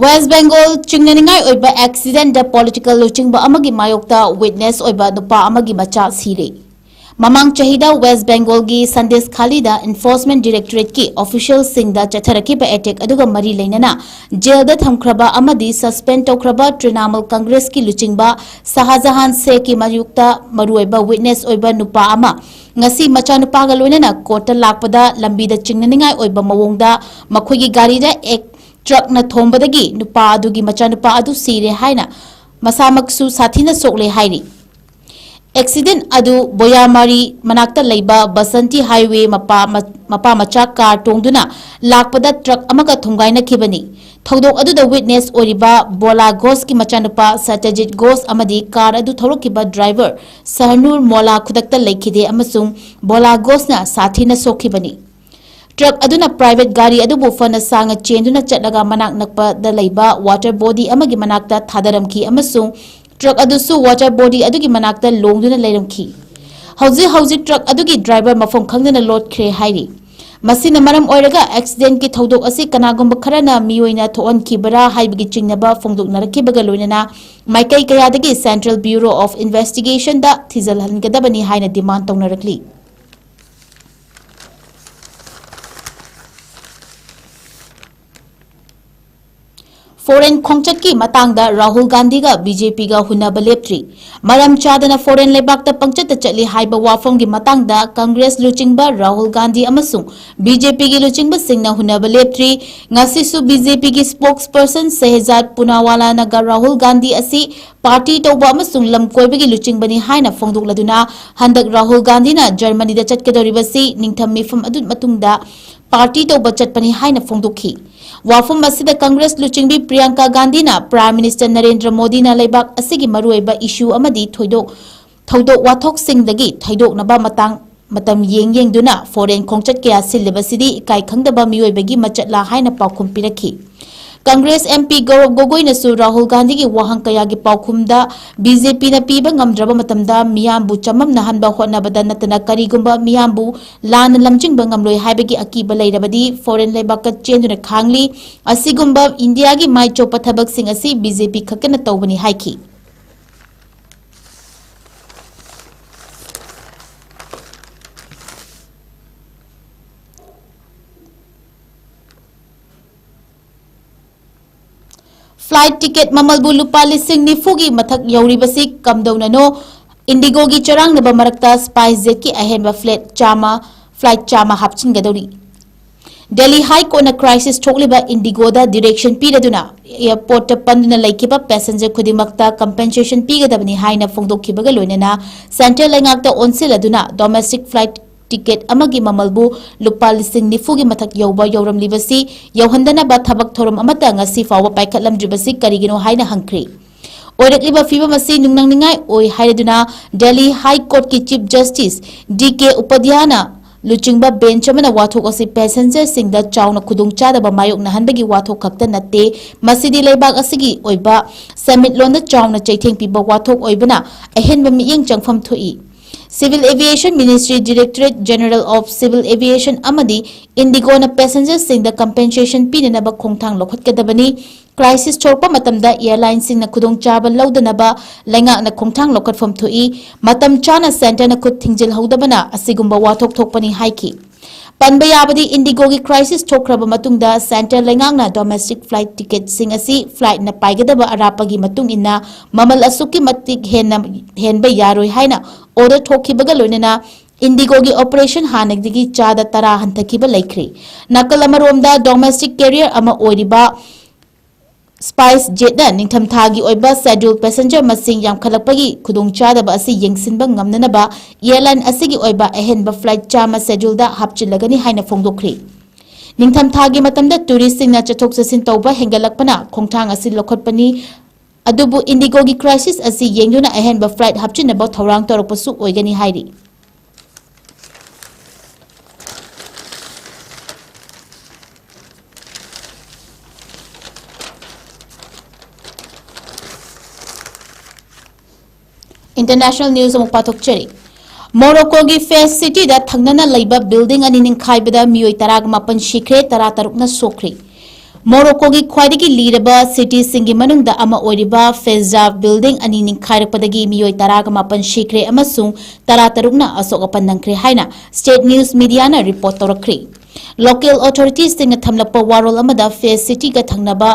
ꯋꯦꯁ ꯕꯦꯡꯒꯣꯜ ꯆꯤꯡꯅꯅꯤꯡꯉꯥꯏ ꯑꯣꯏꯕ ꯑꯦꯛꯁꯤꯗꯦꯟꯗ ꯄꯣꯂꯤꯇꯤꯀꯦꯜ ꯂꯨꯆꯤꯡꯕ ꯑꯃꯒꯤ ꯃꯥꯌꯣꯛꯇ ꯋꯤꯠꯅꯦꯁ ꯑꯣꯏꯕ ꯅꯨꯄꯥ ꯑꯃꯒꯤ ꯃꯆꯥ ꯁꯤꯔꯦ꯫ ꯃꯃꯥꯡ ꯆꯍꯤꯗ ꯋꯦꯁ ꯕꯦꯡꯒꯣꯜꯒꯤ ꯁꯟꯗꯦꯁ ꯈꯥꯂꯤꯗ ꯏꯟꯐꯣꯔꯁꯃꯦꯟ ꯗꯤꯔꯦꯛꯇꯣꯔꯦꯠꯀꯤ ꯑꯣꯐꯤꯁꯤꯌꯦꯜꯁꯤꯡꯗ ꯆꯠꯊꯔꯛꯈꯤꯕ ꯑꯦꯇꯦꯛ ꯑꯗꯨꯒ ꯃꯔꯤ ꯂꯩꯅꯅ ꯖꯦꯜꯗ ꯊꯝꯈ꯭ꯔꯕ ꯑꯃꯗꯤ ꯁꯁꯄꯦꯟ ꯇꯧꯈ꯭ꯔꯕ ꯇ꯭ꯔꯤꯅꯥꯃꯨꯜ ꯀꯪꯒ꯭ꯔꯦꯁꯀꯤ ꯂꯨꯆꯤꯡꯕ ꯁꯍꯥꯖꯍꯥꯟ ꯁꯦꯈꯀꯤ ꯃꯥꯌꯣꯛꯇ ꯃꯔꯨꯑꯣꯏꯕ ꯋꯤꯠꯅꯦꯁ ꯑꯣꯏꯕ ꯅꯨꯄꯥ ꯑꯃ ꯉꯁꯤ ꯃꯆꯥꯅꯨꯄꯥꯒ ꯂꯣꯏꯅꯅ ꯀꯣꯔꯠꯇ ꯂꯥꯛꯄꯗ ꯂꯝꯕꯤꯗ ꯆꯤꯡꯅꯅꯤꯡꯉꯥꯏ ꯑꯣꯏꯕ ꯃꯑꯣꯡꯗ ꯃꯈꯣꯏꯒꯤ ꯒꯥꯔꯤꯗ ꯑꯦꯛ ꯇ꯭ꯔꯛꯅ ꯊꯣꯝꯕꯗꯒꯤ ꯅꯨꯄꯥ ꯑꯗꯨꯒꯤ ꯃꯆꯥꯅꯨꯄꯥ ꯑꯗꯨ ꯁꯤꯔꯦ ꯍꯥꯏꯅ ꯃꯁꯥꯃꯛꯁꯨ ꯁꯥꯊꯤꯅ ꯁꯣꯛꯂꯦ ꯍꯥꯏꯔꯤ꯫ ꯑꯦꯛꯁꯤꯗꯦꯟ ꯑꯗꯨ ꯕꯣꯌꯥꯃꯥꯔꯤ ꯃꯅꯥꯛꯇ ꯂꯩꯕ ꯕꯁꯟꯇꯤ ꯍꯥꯏꯋꯦ ꯃꯄꯥ, ꯃꯄꯥ ꯃꯆꯥ ꯀꯥꯔ ꯇꯣꯡꯗꯨꯅ ꯂꯥꯛꯄꯗ ꯇ꯭ꯔꯛ ꯑꯃꯒ ꯊꯣꯝꯒꯥꯏꯅꯈꯤꯕꯅꯤ꯫ ꯊꯧꯗꯣꯛ ꯑꯗꯨꯗ ꯋꯤꯠꯅꯦꯁ ꯑꯣꯏꯔꯤꯕ ꯕꯣꯂꯥ ꯘꯣꯁꯀꯤ ꯃꯆꯥꯅꯨꯄꯥ ꯁꯇ꯭ꯌꯖꯤꯠ ꯘꯣꯁ ꯑꯃꯗꯤ ꯀꯥꯔ ꯑꯗꯨ ꯊꯧꯔꯛꯈꯤꯕ ꯗ꯭ꯔꯥꯏꯚꯔ ꯁꯍꯅꯨꯔ ꯃꯣꯂꯥ ꯈꯨꯗꯛꯇ ꯂꯩꯈꯤꯗꯦ ꯑꯃꯁꯨꯡ ꯕꯣꯂꯥ ꯘꯣꯁꯅ ꯁꯥꯊꯤꯅ ꯁꯣꯛꯈꯤꯕꯅꯤ꯫ ꯇ꯭ꯔꯛ ꯑꯗꯨꯅ ꯄ꯭ꯔꯥꯏꯚꯦꯠ ꯒꯥꯔꯤ ꯑꯗꯨꯕꯨ ꯐꯅ ꯁꯥꯡꯅ ꯆꯦꯟꯗꯨꯅ ꯆꯠꯂꯒ ꯃꯅꯥꯛ ꯅꯛꯄꯗ ꯂꯩꯕ ꯋꯥꯇꯔ ꯕꯣꯗꯤ ꯑꯃꯒꯤ ꯃꯅꯥꯛꯇ ꯊꯥꯗꯔꯝꯈꯤ ꯑꯃꯁꯨꯡ ꯇ꯭ꯔꯛ ꯑꯗꯨꯁꯨ ꯋꯥꯇꯔ ꯕꯣꯗꯤ ꯑꯗꯨꯒꯤ ꯃꯅꯥꯛꯇ ꯂꯣꯡꯗꯨꯅ ꯂꯩꯔꯝꯈꯤ꯫ ꯍꯧꯖꯤꯛ ꯍꯧꯖꯤꯛ ꯇ꯭ꯔꯛ ꯑꯗꯨꯒꯤ ꯗ꯭ꯔꯥꯏꯚꯔ ꯃꯐꯝ ꯈꯪꯗꯅ ꯂꯣꯠꯈ꯭ꯔꯦ ꯍꯥꯏꯔꯤ꯫ ꯃꯁꯤꯅ ꯃꯔꯝ ꯑꯣꯏꯔꯒ ꯑꯦꯛꯁꯤꯗꯦꯟꯠꯀꯤ ꯊꯧꯗꯣꯛ ꯑꯁꯤ ꯀꯅꯥꯒꯨꯝꯕ ꯈꯔꯅ ꯃꯤꯑꯣꯏꯅ ꯊꯣꯛꯍꯟꯈꯤꯕꯔꯥ ꯍꯥꯏꯕꯒꯤ ꯆꯤꯡꯅꯕ ꯐꯣꯡꯗꯣꯛꯅꯔꯛꯈꯤꯕꯒ ꯂꯣꯏꯅꯅ ꯃꯥꯏꯀꯩ ꯀꯌꯥꯗꯒꯤ Central Bureau of Investigation ꯗ ꯊꯤꯖꯤꯜꯍꯟꯒꯗꯕꯅꯤ ꯍꯥꯏꯅ ꯗꯤꯃꯥꯟ ꯇꯧꯅꯔꯛꯂꯤ꯫ ꯐꯣꯔꯦꯟ ꯈꯣꯡꯆꯠꯀꯤ ꯃꯇꯥꯡꯗ ꯔꯥꯍꯨꯜ ꯒꯥꯟꯙꯤꯒ ꯕꯤ ꯖꯦ ꯄꯤꯒ ꯍꯨꯟꯅꯕ ꯂꯦꯞꯇ꯭ꯔꯤ꯫ ꯃꯔꯝ ꯆꯥꯗꯅ ꯐꯣꯔꯦꯟ ꯂꯩꯕꯥꯛꯇ ꯄꯪꯆꯠꯇ ꯆꯠꯂꯤ ꯍꯥꯏꯕ ꯋꯥꯐꯝꯒꯤ ꯃꯇꯥꯡꯗ ꯀꯪꯒ꯭ꯔꯦꯁ ꯂꯨꯆꯤꯡꯕ ꯔꯥꯍꯨꯜ ꯒꯥꯟꯙꯤ ꯑꯃꯁꯨꯡ ꯕꯤ ꯖꯦ ꯄꯤꯒꯤ ꯂꯨꯆꯤꯡꯕꯁꯤꯡꯅ ꯍꯨꯟꯅꯕ ꯂꯦꯞꯇ꯭ꯔꯤ꯫ ꯉꯁꯤꯁꯨ ꯕꯤ ꯖꯦ ꯄꯤꯒꯤ spokesperson ꯁꯦꯍꯖꯥꯗ ꯄꯨꯅꯥꯋꯥꯂꯥꯅꯒ ꯔꯥꯍꯨꯜ ꯒꯥꯟꯙꯤ ꯑꯁꯤ ꯄꯥꯔꯇꯤ ꯇꯧꯕ ꯑꯃꯁꯨꯡ ꯂꯝ ꯀꯣꯏꯕꯒꯤ ꯂꯨꯆꯤꯡꯕꯅꯤ ꯍꯥꯏꯅ ꯐꯣꯡꯗꯣꯛꯂꯗꯨꯅ ꯍꯟꯗꯛ ꯔꯥꯍꯨꯜ ꯒꯥꯟꯙꯤꯅ ꯖꯔꯃꯅꯤꯗ ꯆꯠꯀꯗꯧꯔꯤꯕꯁꯤ ꯅꯤꯡꯊꯝ ꯃꯤꯐꯝ ꯑꯗꯨ ꯃꯇꯨꯡꯗ ꯄꯥꯔꯇꯤ ꯇꯧꯕ ꯆꯠꯄꯅꯤ ꯍꯥꯏꯅ ꯐꯣꯡꯗꯣꯛꯈꯤ꯫ ꯋꯥꯐꯝ ꯑꯁꯤꯗ ꯀꯪꯒ꯭ꯔꯦꯁ ꯂꯨꯆꯤꯡꯕꯤ ꯄ꯭ꯔꯤꯌꯥꯡꯀꯥ ꯒꯥꯟꯙꯤꯅ Prime Minister ꯅꯔꯦꯟꯗ꯭ꯔ ꯃꯣꯗꯤꯅ ꯂꯩꯕꯥꯛ ꯑꯁꯤꯒꯤ ꯃꯔꯨꯑꯣꯏꯕ issue ꯑꯃꯗꯤ ꯊꯣꯏꯗꯣꯛ ꯊꯧꯗꯣꯛ ꯋꯥꯊꯣꯛꯁꯤꯡꯗꯒꯤ ꯊꯩꯗꯣꯛꯅꯕ ꯃꯇꯥꯡ ꯃꯇꯝ ꯌꯦꯡ ꯌꯦꯡꯗꯨꯅ ꯐꯣꯔꯦꯟ ꯈꯣꯡꯆꯠ ꯀꯌꯥ ꯁꯤꯜꯂꯤꯕꯁꯤꯗꯤ ꯏꯀꯥꯏ ꯈꯪꯗꯕ ꯃꯤꯑꯣꯏꯕꯒꯤ ꯃꯆꯠꯂꯥ ꯍꯥꯏꯅ ꯄꯥꯎꯈꯨꯝ ꯄꯤꯔꯛꯈꯤ꯫ ꯀꯪꯒ꯭ꯔꯦꯁ M P ꯒꯧꯔꯕ ꯒꯣꯒꯣꯏꯅꯁꯨ ꯔꯥꯍꯨꯜ ꯒꯥꯟꯙꯤꯒꯤ ꯋꯥꯍꯪ ꯀꯌꯥꯒꯤ ꯄꯥꯎꯈꯨꯝꯗ ꯕꯤ ꯖꯦ ꯄꯤꯅ ꯄꯤꯕ ꯉꯝꯗ꯭ꯔꯕ ꯃꯇꯝꯗ ꯃꯤꯌꯥꯝꯕꯨ ꯆꯃꯝꯅꯍꯟꯕ ꯍꯣꯠꯅꯕꯗ ꯅꯠꯇꯅ ꯀꯔꯤꯒꯨꯝꯕ ꯃꯤꯌꯥꯝꯕꯨ ꯂꯥꯟꯅ ꯂꯝꯖꯤꯡꯕ ꯉꯝꯂꯣꯏ ꯍꯥꯏꯕꯒꯤ ꯑꯀꯤꯕ ꯂꯩꯔꯕꯗꯤ ꯐꯣꯔꯦꯟ ꯂꯩꯕꯥꯛꯇ ꯆꯦꯟꯗꯨꯅ ꯈꯥꯡꯂꯤ꯫ ꯑꯁꯤꯒꯨꯝꯕ ꯏꯟꯗꯤꯌꯥꯒꯤ ꯃꯥꯏ ꯆꯣꯞꯄ ꯊꯕꯛꯁꯤꯡ ꯑꯁꯤ ꯕꯤ ꯖꯦ ꯄꯤ ꯈꯛꯇꯅ ꯇꯧꯕꯅꯤ ꯍꯥꯏꯈꯤ꯫ Flight ticket ꯃꯃꯜꯕꯨ ꯂꯨꯄꯥ ꯂꯤꯁꯤꯡ ꯅꯤꯐꯨꯒꯤ ꯃꯊꯛ ꯌꯧꯔꯤꯕꯁꯤ ꯀꯝꯗꯧꯅꯅꯣ? IndiGoꯒꯤ ꯆꯔꯥꯡꯅꯕ ꯃꯔꯛꯇ SpiceJetꯀꯤ ꯑꯍꯦꯟꯕ flight ꯆꯥꯝꯃ, flight ꯆꯥꯝꯃ ꯍꯥꯞꯆꯤꯟꯒꯗꯧꯔꯤ꯫ ꯗꯦꯜꯂꯤ High Courtꯅ crisis ꯊꯣꯛꯂꯤꯕ IndiGoꯗ direction ꯄꯤꯔꯗꯨꯅ airportꯇ ꯄꯟꯗꯨꯅ ꯂꯩꯈꯤꯕ passenger ꯈꯨꯗꯤꯡꯃꯛꯇ compensation ꯄꯤꯒꯗꯕꯅꯤ ꯍꯥꯏꯅ ꯐꯣꯡꯗꯣꯛꯈꯤꯕꯒ ꯂꯣꯏꯅꯅ central ꯂꯩꯉꯥꯛꯇ ꯑꯣꯟꯁꯤꯜꯂꯗꯨꯅ domestic flight ticket ꯑꯃꯒꯤ ꯃꯃꯜꯕꯨ ꯂꯨꯄꯥ ꯂꯤꯁꯤꯡ ꯅꯤꯐꯨꯒꯤ ꯃꯊꯛ ꯌꯧꯕ ꯌꯧꯔꯝꯂꯤꯕꯁꯤ ꯌꯧꯍꯟꯗꯅꯕ ꯊꯕꯛ ꯊꯧꯔꯝ ꯑꯃꯠꯇ ꯉꯁꯤ ꯐꯥꯎꯕ ꯄꯥꯏꯈꯠꯂꯝꯗ꯭ꯔꯤꯕꯁꯤ ꯀꯔꯤꯒꯤꯅꯣ ꯍꯥꯏꯅ ꯍꯪꯈ꯭ꯔꯦ꯫ ꯑꯣꯏꯔꯛꯂꯤꯕ ꯐꯤꯚꯝ ꯑꯁꯤ ꯅꯨꯡꯅꯥꯡꯅꯤꯡꯉꯥꯏ ꯑꯣꯏ ꯍꯥꯏꯔꯗꯨꯅ Delhi High Courtꯀꯤ Chief Justice D K Upadhyayꯅ ꯂꯨꯆꯤꯡꯕ ꯕꯦꯟꯆ ꯑꯃꯅ ꯋꯥꯊꯣꯛ ꯑꯁꯤ ꯄꯦꯁꯦꯟꯖꯔꯁꯤꯡꯗ ꯆꯥꯎꯅ ꯈꯨꯗꯣꯡꯆꯥꯗꯕ ꯃꯥꯌꯣꯛꯅꯍꯟꯕꯒꯤ ꯋꯥꯊꯣꯛ ꯈꯛꯇ ꯅꯠꯇꯦ, ꯃꯁꯤꯗꯤ ꯂꯩꯕꯥꯛ ꯑꯁꯤꯒꯤ ꯑꯣꯏꯕ ꯁꯦꯟꯃꯤꯠꯂꯣꯟꯗ ꯆꯥꯎꯅ ꯆꯩꯊꯦꯡ ꯄꯤꯕ ꯋꯥꯊꯣꯛ ꯑꯣꯏꯕꯅ ꯑꯍꯦꯟꯕ ꯃꯤꯠꯌꯦꯡ ꯆꯪꯐꯝ ꯊꯣꯛꯏ꯫ Civil Aviation Ministry, Directorate General of Civil Aviation ꯑꯃꯗꯤ ꯏꯟꯗꯤꯒꯣꯅ ꯄꯦꯁꯦꯟꯖꯔꯁꯤꯡꯗ ꯀꯝꯄꯦꯟꯁꯦꯁꯟ ꯄꯤꯅꯅꯕ ꯈꯣꯡꯊꯥꯡ ꯂꯧꯈꯠꯀꯗꯕꯅꯤ꯫ ꯀ꯭ꯔꯥꯏꯁꯤꯁ ꯊꯣꯛꯄ ꯃꯇꯝꯗ ꯑꯦꯌꯔꯂꯥꯏꯟꯁꯤꯡꯅ ꯈꯨꯗꯣꯡꯆꯥꯕ ꯂꯧꯗꯅꯕ ꯂꯩꯉꯥꯛꯅ ꯈꯣꯡꯊꯥꯡ ꯂꯧꯈꯠꯐꯝ ꯊꯣꯛꯏ꯫ ꯃꯇꯝ ꯆꯥꯅ ꯁꯦꯟꯇꯔꯅ ꯈꯨꯠ ꯊꯤꯡꯖꯤꯜꯍꯧꯗꯕꯅ ꯑꯁꯤꯒꯨꯝꯕ ꯋꯥꯊꯣꯛ ꯊꯣꯛꯄꯅꯤ ꯍꯥꯏꯈꯤ꯫ ꯄꯟꯕ ꯌꯥꯕꯗꯤ, ꯏꯟꯗꯤꯒꯣꯒꯤ ꯀ꯭ꯔꯥꯏꯁꯤꯁ ꯊꯣꯛꯈ꯭ꯔꯕ ꯃꯇꯨꯡꯗ ꯁꯦꯟꯇꯔ ꯂꯩꯉꯥꯛꯅ ꯗꯣꯃꯦꯁꯇꯤꯛ ꯐ꯭ꯂꯥꯏꯠ ꯇꯤꯀꯦꯠꯁꯤꯡ ꯑꯁꯤ ꯐ꯭ꯂꯥꯏꯠꯅ ꯄꯥꯏꯒꯗꯕ ꯑꯔꯥꯞꯄꯒꯤ ꯃꯇꯨꯡ ꯏꯟꯅ ꯃꯃꯜ ꯑꯁꯨꯛꯀꯤ ꯃꯇꯤꯛ ꯍꯦꯟꯅ ꯍꯦꯟꯕ ꯌꯥꯔꯣꯏ ꯍꯥꯏꯅ ꯑꯣꯔꯗꯔ ꯊꯣꯛꯈꯤꯕꯒ ꯂꯣꯏꯅꯅ ꯏꯟꯗꯤꯒꯣꯒꯤ ꯑꯣꯄꯔꯦꯁꯟ ꯍꯥꯟꯅꯗꯒꯤ ꯆꯥꯗ ꯇꯔꯥ ꯍꯟꯊꯈꯤꯕ ꯂꯩꯈ꯭ꯔꯦ꯫ ꯅꯥꯀꯜ ꯑꯃꯔꯣꯝꯗ, ꯗꯣꯃꯦꯁꯇꯤꯛ ꯀꯦꯔꯤꯌꯔ ꯑꯃ ꯑꯣꯏꯔꯤꯕ ꯁ꯭ꯄꯥꯏꯁ ꯖꯦꯠꯅ ꯅꯤꯡꯊꯝꯊꯥꯒꯤ ꯑꯣꯏꯕ ꯁꯦꯗ꯭ꯌꯨꯜ ꯄꯦꯁꯦꯟꯖꯔ ꯃꯁꯤꯡ ꯌꯥꯝꯈꯠꯂꯛꯄꯒꯤ ꯈꯨꯗꯣꯡꯆꯥꯗꯕ ꯑꯁꯤ ꯌꯦꯡꯁꯤꯟꯕ ꯉꯝꯅꯅꯕ ꯑꯦꯌꯔꯂꯥꯏꯟ ꯑꯁꯤꯒꯤ ꯑꯣꯏꯕ ꯑꯍꯦꯟꯕ ꯐ꯭ꯂꯥꯏꯠ ꯆꯥꯝꯃ ꯁꯦꯗ꯭ꯌꯨꯜꯗ ꯍꯥꯞꯆꯤꯜꯂꯒꯅꯤ ꯍꯥꯏꯅ ꯐꯣꯡꯗꯣꯛꯈ꯭ꯔꯤ꯫ ꯅꯤꯡꯊꯝꯊꯥꯒꯤ ꯃꯇꯝꯗ ꯇꯨꯔꯤꯁꯁꯤꯡꯅ ꯆꯠꯊꯣꯛ ꯆꯠꯁꯤꯟ ꯇꯧꯕ ꯍꯦꯟꯒꯠꯂꯛꯄꯅ ꯈꯣꯡꯊꯥꯡ ꯑꯁꯤ ꯂꯧꯈꯠꯄꯅꯤ꯫ ꯑꯗꯨꯕꯨ ꯏꯟꯗꯤꯒꯣꯒꯤ ꯀ꯭ꯔꯥꯏꯁꯤꯁ ꯑꯁꯤ ꯌꯦꯡꯗꯨꯅ ꯑꯍꯦꯟꯕ ꯐ꯭ꯂꯥꯏꯠ ꯍꯥꯞꯆꯤꯟꯅꯕ ꯊꯧꯔꯥꯡ ꯇꯧꯔꯛꯄꯁꯨ ꯑꯣꯏꯒꯅꯤ ꯍꯥꯏꯔꯤ꯫ International news ꯑꯃꯨꯛ ꯄꯥꯊꯣꯛꯆꯔꯤ꯫ ꯃꯣꯔꯣꯀꯣꯒꯤ ꯐꯦꯁ ꯁꯤꯇꯤꯗ ꯊꯪꯅꯅ ꯂꯩꯕ ꯕꯤꯜꯗꯤꯡ ꯑꯅꯤ ꯅꯤꯡꯈꯥꯏꯕꯗ ꯃꯤꯑꯣꯏ ꯇꯔꯥꯒ ꯃꯥꯄꯟ ꯁꯤꯈ꯭ꯔꯦ, ꯇꯔꯥ ꯇꯔꯨꯛꯅ ꯁꯣꯛꯈ꯭ꯔꯦ꯫ ꯃꯣꯔꯣꯀꯣꯒꯤ ꯈ꯭ꯋꯥꯏꯗꯒꯤ ꯂꯤꯔꯕ ꯁꯤꯇꯤꯁꯤꯡꯒꯤ ꯃꯅꯨꯡꯗ ꯑꯃ ꯑꯣꯏꯔꯤꯕ ꯐꯦꯖꯥ ꯕꯤꯜꯗꯤꯡ ꯑꯅꯤ ꯅꯤꯡꯈꯥꯏꯔꯛꯄꯗꯒꯤ ꯃꯤꯑꯣꯏ ꯇꯔꯥꯒ ꯃꯥꯄꯟ ꯁꯤꯈ꯭ꯔꯦ ꯑꯃꯁꯨꯡ ꯇꯔꯥ ꯇꯔꯨꯛꯅ ꯑꯁꯣꯛ ꯑꯄꯟ ꯅꯪꯈ꯭ꯔꯦ ꯍꯥꯏꯅ ꯁ꯭ꯇꯦꯠ ꯅ꯭ꯌꯨꯁ ꯃꯤꯗꯤꯌꯥꯅ ꯔꯤꯄꯣꯔꯠ ꯇꯧꯔꯛꯈ꯭ꯔꯦ꯫ ꯂꯣꯀꯦꯜ ꯑꯣꯊꯣꯔꯤꯇꯤꯁꯁꯤꯡꯅ ꯊꯝꯂꯛꯄ ꯋꯥꯔꯣꯜ ꯑꯃꯗ ꯐꯦꯁ ꯁꯤꯇꯤꯒ ꯊꯪꯅꯕ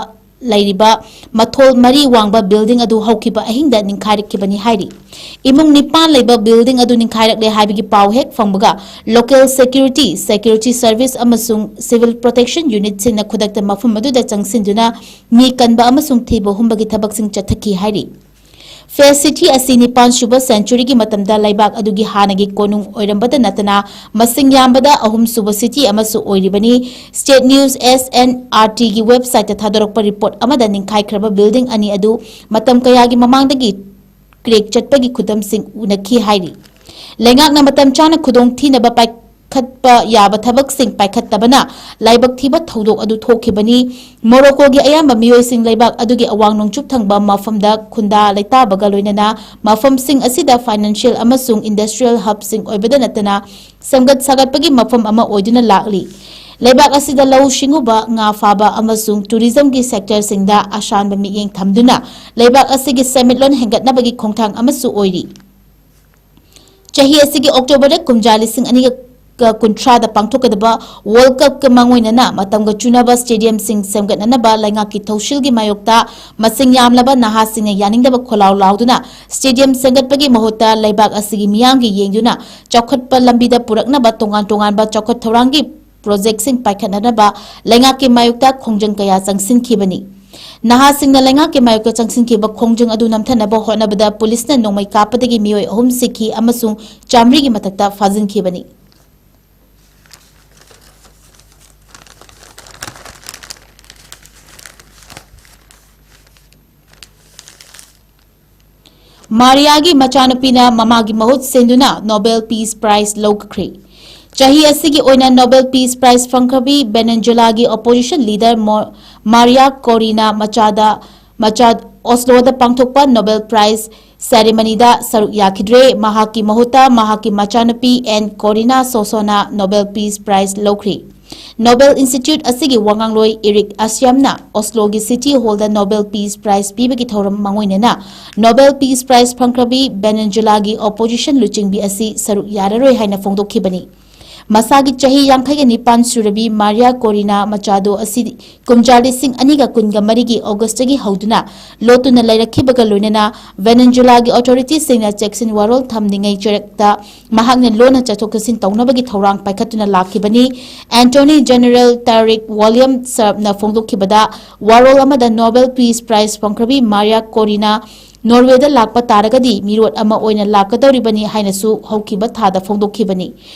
ꯂꯩꯔꯤꯕ ꯃꯊꯣꯜ ꯃꯔꯤ ꯋꯥꯡꯕ ꯕꯤꯜꯗꯤꯡ ꯑꯗꯨ ꯍꯧꯈꯤꯕ ꯑꯍꯤꯡꯗ ꯅꯤꯡꯈꯥꯏꯔꯛꯈꯤꯕꯅꯤ ꯍꯥꯏꯔꯤ꯫ ꯏꯃꯨꯡ ꯅꯤꯄꯥꯟ ꯂꯩꯕ ꯕꯤꯜꯗꯤꯡ ꯑꯗꯨ ꯅꯤꯡꯈꯥꯏꯔꯛꯂꯦ ꯍꯥꯏꯕꯒꯤ ꯄꯥꯎ ꯍꯦꯛ ꯐꯪꯕꯒ ꯂꯣꯀꯦꯜ ꯁꯦꯀ꯭ꯌꯨꯔꯤꯇꯤ, ꯁꯦꯀ꯭ꯌꯨꯔꯤꯇꯤ ꯁꯔꯚꯤꯁ ꯑꯃꯁꯨꯡ ꯁꯤꯚꯤꯜ ꯄ꯭ꯔꯣꯇꯦꯛꯁꯟ ꯌꯨꯅꯤꯠꯁꯤꯡꯅ ꯈꯨꯗꯛꯇ ꯃꯐꯝ ꯑꯗꯨꯗ ꯆꯪꯁꯤꯟꯗꯨꯅ ꯃꯤ ꯀꯟꯕ ꯑꯃꯁꯨꯡ ꯊꯤꯕ ꯍꯨꯝꯕꯒꯤ ꯊꯕꯛꯁꯤꯡ ꯆꯠꯊꯈꯤ ꯍꯥꯏꯔꯤ꯫ ꯐꯦꯁ ꯁꯤꯇꯤ ꯑꯁꯤ ꯅꯤꯄꯥꯟ ꯁꯨꯕ ꯁꯦꯟꯆꯨꯔꯤꯒꯤ ꯃꯇꯝꯗ ꯂꯩꯕꯥꯛ ꯑꯗꯨꯒꯤ ꯍꯥꯟꯅꯒꯤ ꯀꯣꯅꯨꯡ ꯑꯣꯏꯔꯝꯕꯇ ꯅꯠꯇꯅ ꯃꯁꯤꯡ ꯌꯥꯝꯕꯗ ꯑꯍꯨꯝ ꯁꯨꯕ ꯁꯤꯇꯤ ꯑꯃꯁꯨ ꯑꯣꯏꯔꯤꯕꯅꯤ꯫ State news S N R ꯇꯤꯒꯤ ꯋꯦꯕꯁꯥꯏꯠꯇ ꯊꯥꯗꯣꯔꯛꯄ ꯔꯤꯄꯣꯔꯠ ꯑꯃꯗ ꯅꯤꯡꯈꯥꯏꯈ꯭ꯔꯕ ꯕꯤꯜꯗꯤꯡ ꯑꯅꯤ ꯑꯗꯨ ꯃꯇꯝ ꯀꯌꯥꯒꯤ ꯃꯃꯥꯡꯗꯒꯤ ꯀ꯭ꯔꯦꯛ ꯆꯠꯄꯒꯤ ꯈꯨꯗꯝꯁꯤꯡ ꯎꯅꯈꯤ ꯍꯥꯏꯔꯤ꯫ ꯂꯩꯉꯥꯛꯅ ꯃꯇꯝ ꯆꯥꯅ ꯈꯨꯗꯣꯡꯊꯤꯅꯕ ꯄꯥꯏ-, ꯈꯠꯄ ꯌꯥꯕ ꯊꯕꯛꯁꯤꯡ ꯄꯥꯏꯈꯠꯇꯕꯅ ꯂꯥꯏꯕꯛ ꯊꯤꯕ ꯊꯧꯗꯣꯛ ꯑꯗꯨ ꯊꯣꯛꯈꯤꯕꯅꯤ꯫ ꯃꯣꯔꯣꯀꯣꯒꯤ ꯑꯌꯥꯝꯕ ꯃꯤꯑꯣꯏꯁꯤꯡ ꯂꯩꯕꯥꯛ ꯑꯗꯨꯒꯤ ꯑꯋꯥꯡ ꯅꯣꯡꯆꯨꯞ ꯊꯪꯕ ꯃꯐꯝꯗ ꯈꯨꯟꯗꯥ ꯂꯩꯇꯥꯕꯒ ꯂꯣꯏꯅꯅ ꯃꯐꯝꯁꯤꯡ ꯑꯁꯤꯗ financial ꯑꯃꯁꯨꯡ industrial hubꯁꯤꯡ ꯑꯣꯏꯕꯗ ꯅꯠꯇꯅ ꯁꯦꯝꯒꯠ ꯁꯥꯒꯠꯄꯒꯤ ꯃꯐꯝ ꯑꯃ ꯑꯣꯏꯗꯨꯅ ꯂꯥꯛꯂꯤ꯫ ꯂꯩꯕꯥꯛ ꯑꯁꯤꯗ ꯂꯧꯎ ꯁꯤꯡꯎꯕ, ꯉꯥ ꯐꯥꯕ ꯑꯃꯁꯨꯡ tourismꯒꯤ sectorꯁꯤꯡꯗ ꯑꯁꯥꯟꯕ ꯃꯤꯠꯌꯦꯡ ꯊꯝꯗꯨꯅ ꯂꯩꯕꯥꯛ ꯑꯁꯤꯒꯤ ꯁꯦꯟꯃꯤꯠꯂꯣꯟ ꯍꯦꯟꯒꯠꯅꯕꯒꯤ ꯈꯣꯡꯊꯥꯡ ꯑꯃꯁꯨ ꯑꯣꯏꯔꯤ꯫ ꯆꯍꯤ ꯑꯁꯤꯒꯤ Octoberꯗ ꯀꯨꯝꯖꯥ ꯂꯤꯁꯤꯡ ꯑꯅꯤꯒ ꯀꯨꯟꯊ꯭ꯔꯥꯗ ꯄꯥꯡꯊꯣꯛꯀꯗꯕ World Cupꯀ ꯃꯥꯡꯑꯣꯏꯅꯅ ꯃꯇꯝꯒ ꯆꯨꯅꯕ stadiumꯁꯤꯡ ꯁꯦꯝꯒꯠꯅꯅꯕ ꯂꯩꯉꯥꯛꯀꯤ ꯊꯧꯁꯤꯜꯒꯤ ꯃꯥꯌꯣꯛꯇ ꯃꯁꯤꯡ ꯌꯥꯝꯂꯕ ꯅꯍꯥꯁꯤꯡꯅ ꯌꯥꯅꯤꯡꯗꯕ ꯈꯣꯜꯂꯥꯎ ꯂꯥꯎꯗꯨꯅ stadium ꯁꯦꯝꯒꯠꯄꯒꯤ ꯃꯍꯨꯠꯇ ꯂꯩꯕꯥꯛ ꯑꯁꯤꯒꯤ ꯃꯤꯌꯥꯝꯒꯤ ꯌꯦꯡꯗꯨꯅ ꯆꯥꯎꯈꯠꯄ ꯂꯝꯕꯤꯗ ꯄꯨꯔꯛꯅꯕ ꯇꯣꯉꯥꯟ ꯇꯣꯉꯥꯟꯕ ꯆꯥꯎꯈꯠ ꯊꯧꯔꯥꯡꯒꯤ projectꯁꯤꯡ ꯄꯥꯏꯈꯠꯅꯅꯕ ꯂꯩꯉꯥꯛꯀꯤ ꯃꯥꯌꯣꯛꯇ ꯈꯣꯡꯖꯪ ꯀꯌꯥ ꯆꯪꯁꯤꯟꯈꯤꯕꯅꯤ꯫ ꯅꯍꯥꯁꯤꯡꯅ ꯂꯩꯉꯥꯛꯀꯤ ꯃꯥꯌꯣꯛꯇ ꯆꯪꯁꯤꯟꯈꯤꯕ ꯈꯣꯡꯖꯪ ꯑꯗꯨ ꯅꯝꯊꯅꯕ ꯍꯣꯠꯅꯕꯗ ꯄꯨꯂꯤꯁꯅ ꯅꯣꯡꯃꯩ ꯀꯥꯞꯄꯗꯒꯤ ꯃꯤꯑꯣꯏ ꯑꯍꯨꯝ ꯁꯤꯈꯤ ꯑꯃꯁꯨꯡ ꯆꯥꯃꯔꯤꯒꯤ ꯃꯊꯛꯇ ꯐꯥꯖꯤꯟꯈꯤꯕꯅꯤ꯫ ꯃꯥꯔꯤꯌꯥꯒꯤ ꯃꯆꯥꯅꯨꯄꯤꯅ ꯃꯃꯥꯒꯤ ꯃꯍꯨꯠ ꯁꯤꯟꯗꯨꯅ Nobel Peace Prize ꯂꯧꯈ꯭ꯔꯦ꯫ ꯆꯍꯤ ꯑꯁꯤꯒꯤ ꯑꯣꯏꯅ Nobel Peace Prize ꯐꯪꯈ꯭ꯔꯕꯤ Venezuelaꯒꯤ opposition leader ꯃꯣ-, ꯃꯥꯔꯤꯌꯥ ꯀꯣꯔꯤꯅꯥ ꯃꯆꯥꯗ, ꯃꯆꯥ Osloꯗ ꯄꯥꯡꯊꯣꯛꯄ Nobel Prize ceremonyꯗ ꯁꯔꯨꯛ ꯌꯥꯈꯤꯗ꯭ꯔꯦ꯫ ꯃꯍꯥꯛꯀꯤ ꯃꯍꯨꯠꯇ ꯃꯍꯥꯛꯀꯤ ꯃꯆꯥꯅꯨꯄꯤ ꯑꯦꯟ ꯀꯣꯔꯤꯅꯥ ꯁꯣꯁꯣꯅ Nobel Peace Prize ꯂꯧꯈ꯭ꯔꯤ꯫ Nobel Institute ꯑꯁꯤꯒꯤ ꯋꯥꯉꯥꯡꯂꯣꯏ ꯏꯔꯤꯛ ꯑꯁꯤꯌꯝꯅ Osloꯒꯤ City Hallꯗ Nobel Peace Prize ꯄꯤꯕꯒꯤ ꯊꯧꯔꯝ ꯃꯥꯡꯑꯣꯏꯅꯅ Nobel Peace Prize ꯐꯪꯈ꯭ꯔꯕꯤ Venezuelaꯒꯤ opposition ꯂꯨꯆꯤꯡꯕꯤ ꯑꯁꯤ ꯁꯔꯨꯛ ꯌꯥꯔꯔꯣꯏ ꯍꯥꯏꯅ ꯐꯣꯡꯗꯣꯛꯈꯤꯕꯅꯤ꯫ ꯃꯁꯥꯒꯤ ꯆꯍꯤ ꯌꯥꯡꯈꯩꯒ ꯅꯤꯄꯥꯟ ꯁꯨꯔꯕꯤ ꯃꯥꯔꯤꯌꯥ ꯀꯣꯔꯤꯅꯥ ꯃꯆꯥꯗꯣ ꯑꯁꯤ ꯀꯨꯝꯖꯥ ꯂꯤꯁꯤꯡ ꯑꯅꯤꯒ ꯀꯨꯟꯒ ꯃꯔꯤꯒꯤ Augustꯇꯒꯤ ꯍꯧꯗꯨꯅ ꯂꯣꯠꯇꯨꯅ ꯂꯩꯔꯛꯈꯤꯕꯒ ꯂꯣꯏꯅꯅ Venezuelaꯒꯤ authoritiesꯁꯤꯡꯅ ꯆꯦꯛꯁꯤꯟ ꯋꯥꯔꯣꯜ ꯊꯝꯂꯤꯉꯩ ꯆꯔꯛꯇ ꯃꯍꯥꯛꯅ ꯂꯣꯟꯅ ꯆꯠꯊꯣꯛ ꯆꯠꯁꯤꯟ ꯇꯧꯅꯕꯒꯤ ꯊꯧꯔꯥꯡ ꯄꯥꯏꯈꯠꯇꯨꯅ ꯂꯥꯛꯈꯤꯕꯅꯤ꯫ Attorney General Tarek William Saabꯅ ꯐꯣꯡꯗꯣꯛꯈꯤꯕꯗ, ꯋꯥꯔꯣꯜ ꯑꯃꯗ Nobel Peace Prize ꯐꯪꯈ꯭ꯔꯕꯤ ꯃꯥꯔꯤꯌꯥ ꯀꯣꯔꯤꯅꯥ Norwayꯗ ꯂꯥꯛꯄ ꯇꯥꯔꯒꯗꯤ ꯃꯤꯔꯣꯠ ꯑꯃ ꯑꯣꯏꯅ ꯂꯥꯛꯀꯗꯧꯔꯤꯕꯅꯤ ꯍꯥꯏꯅꯁꯨ ꯍꯧꯈꯤꯕ ꯊꯥꯗ ꯐꯣꯡꯗꯣꯛꯈꯤꯕꯅꯤ꯫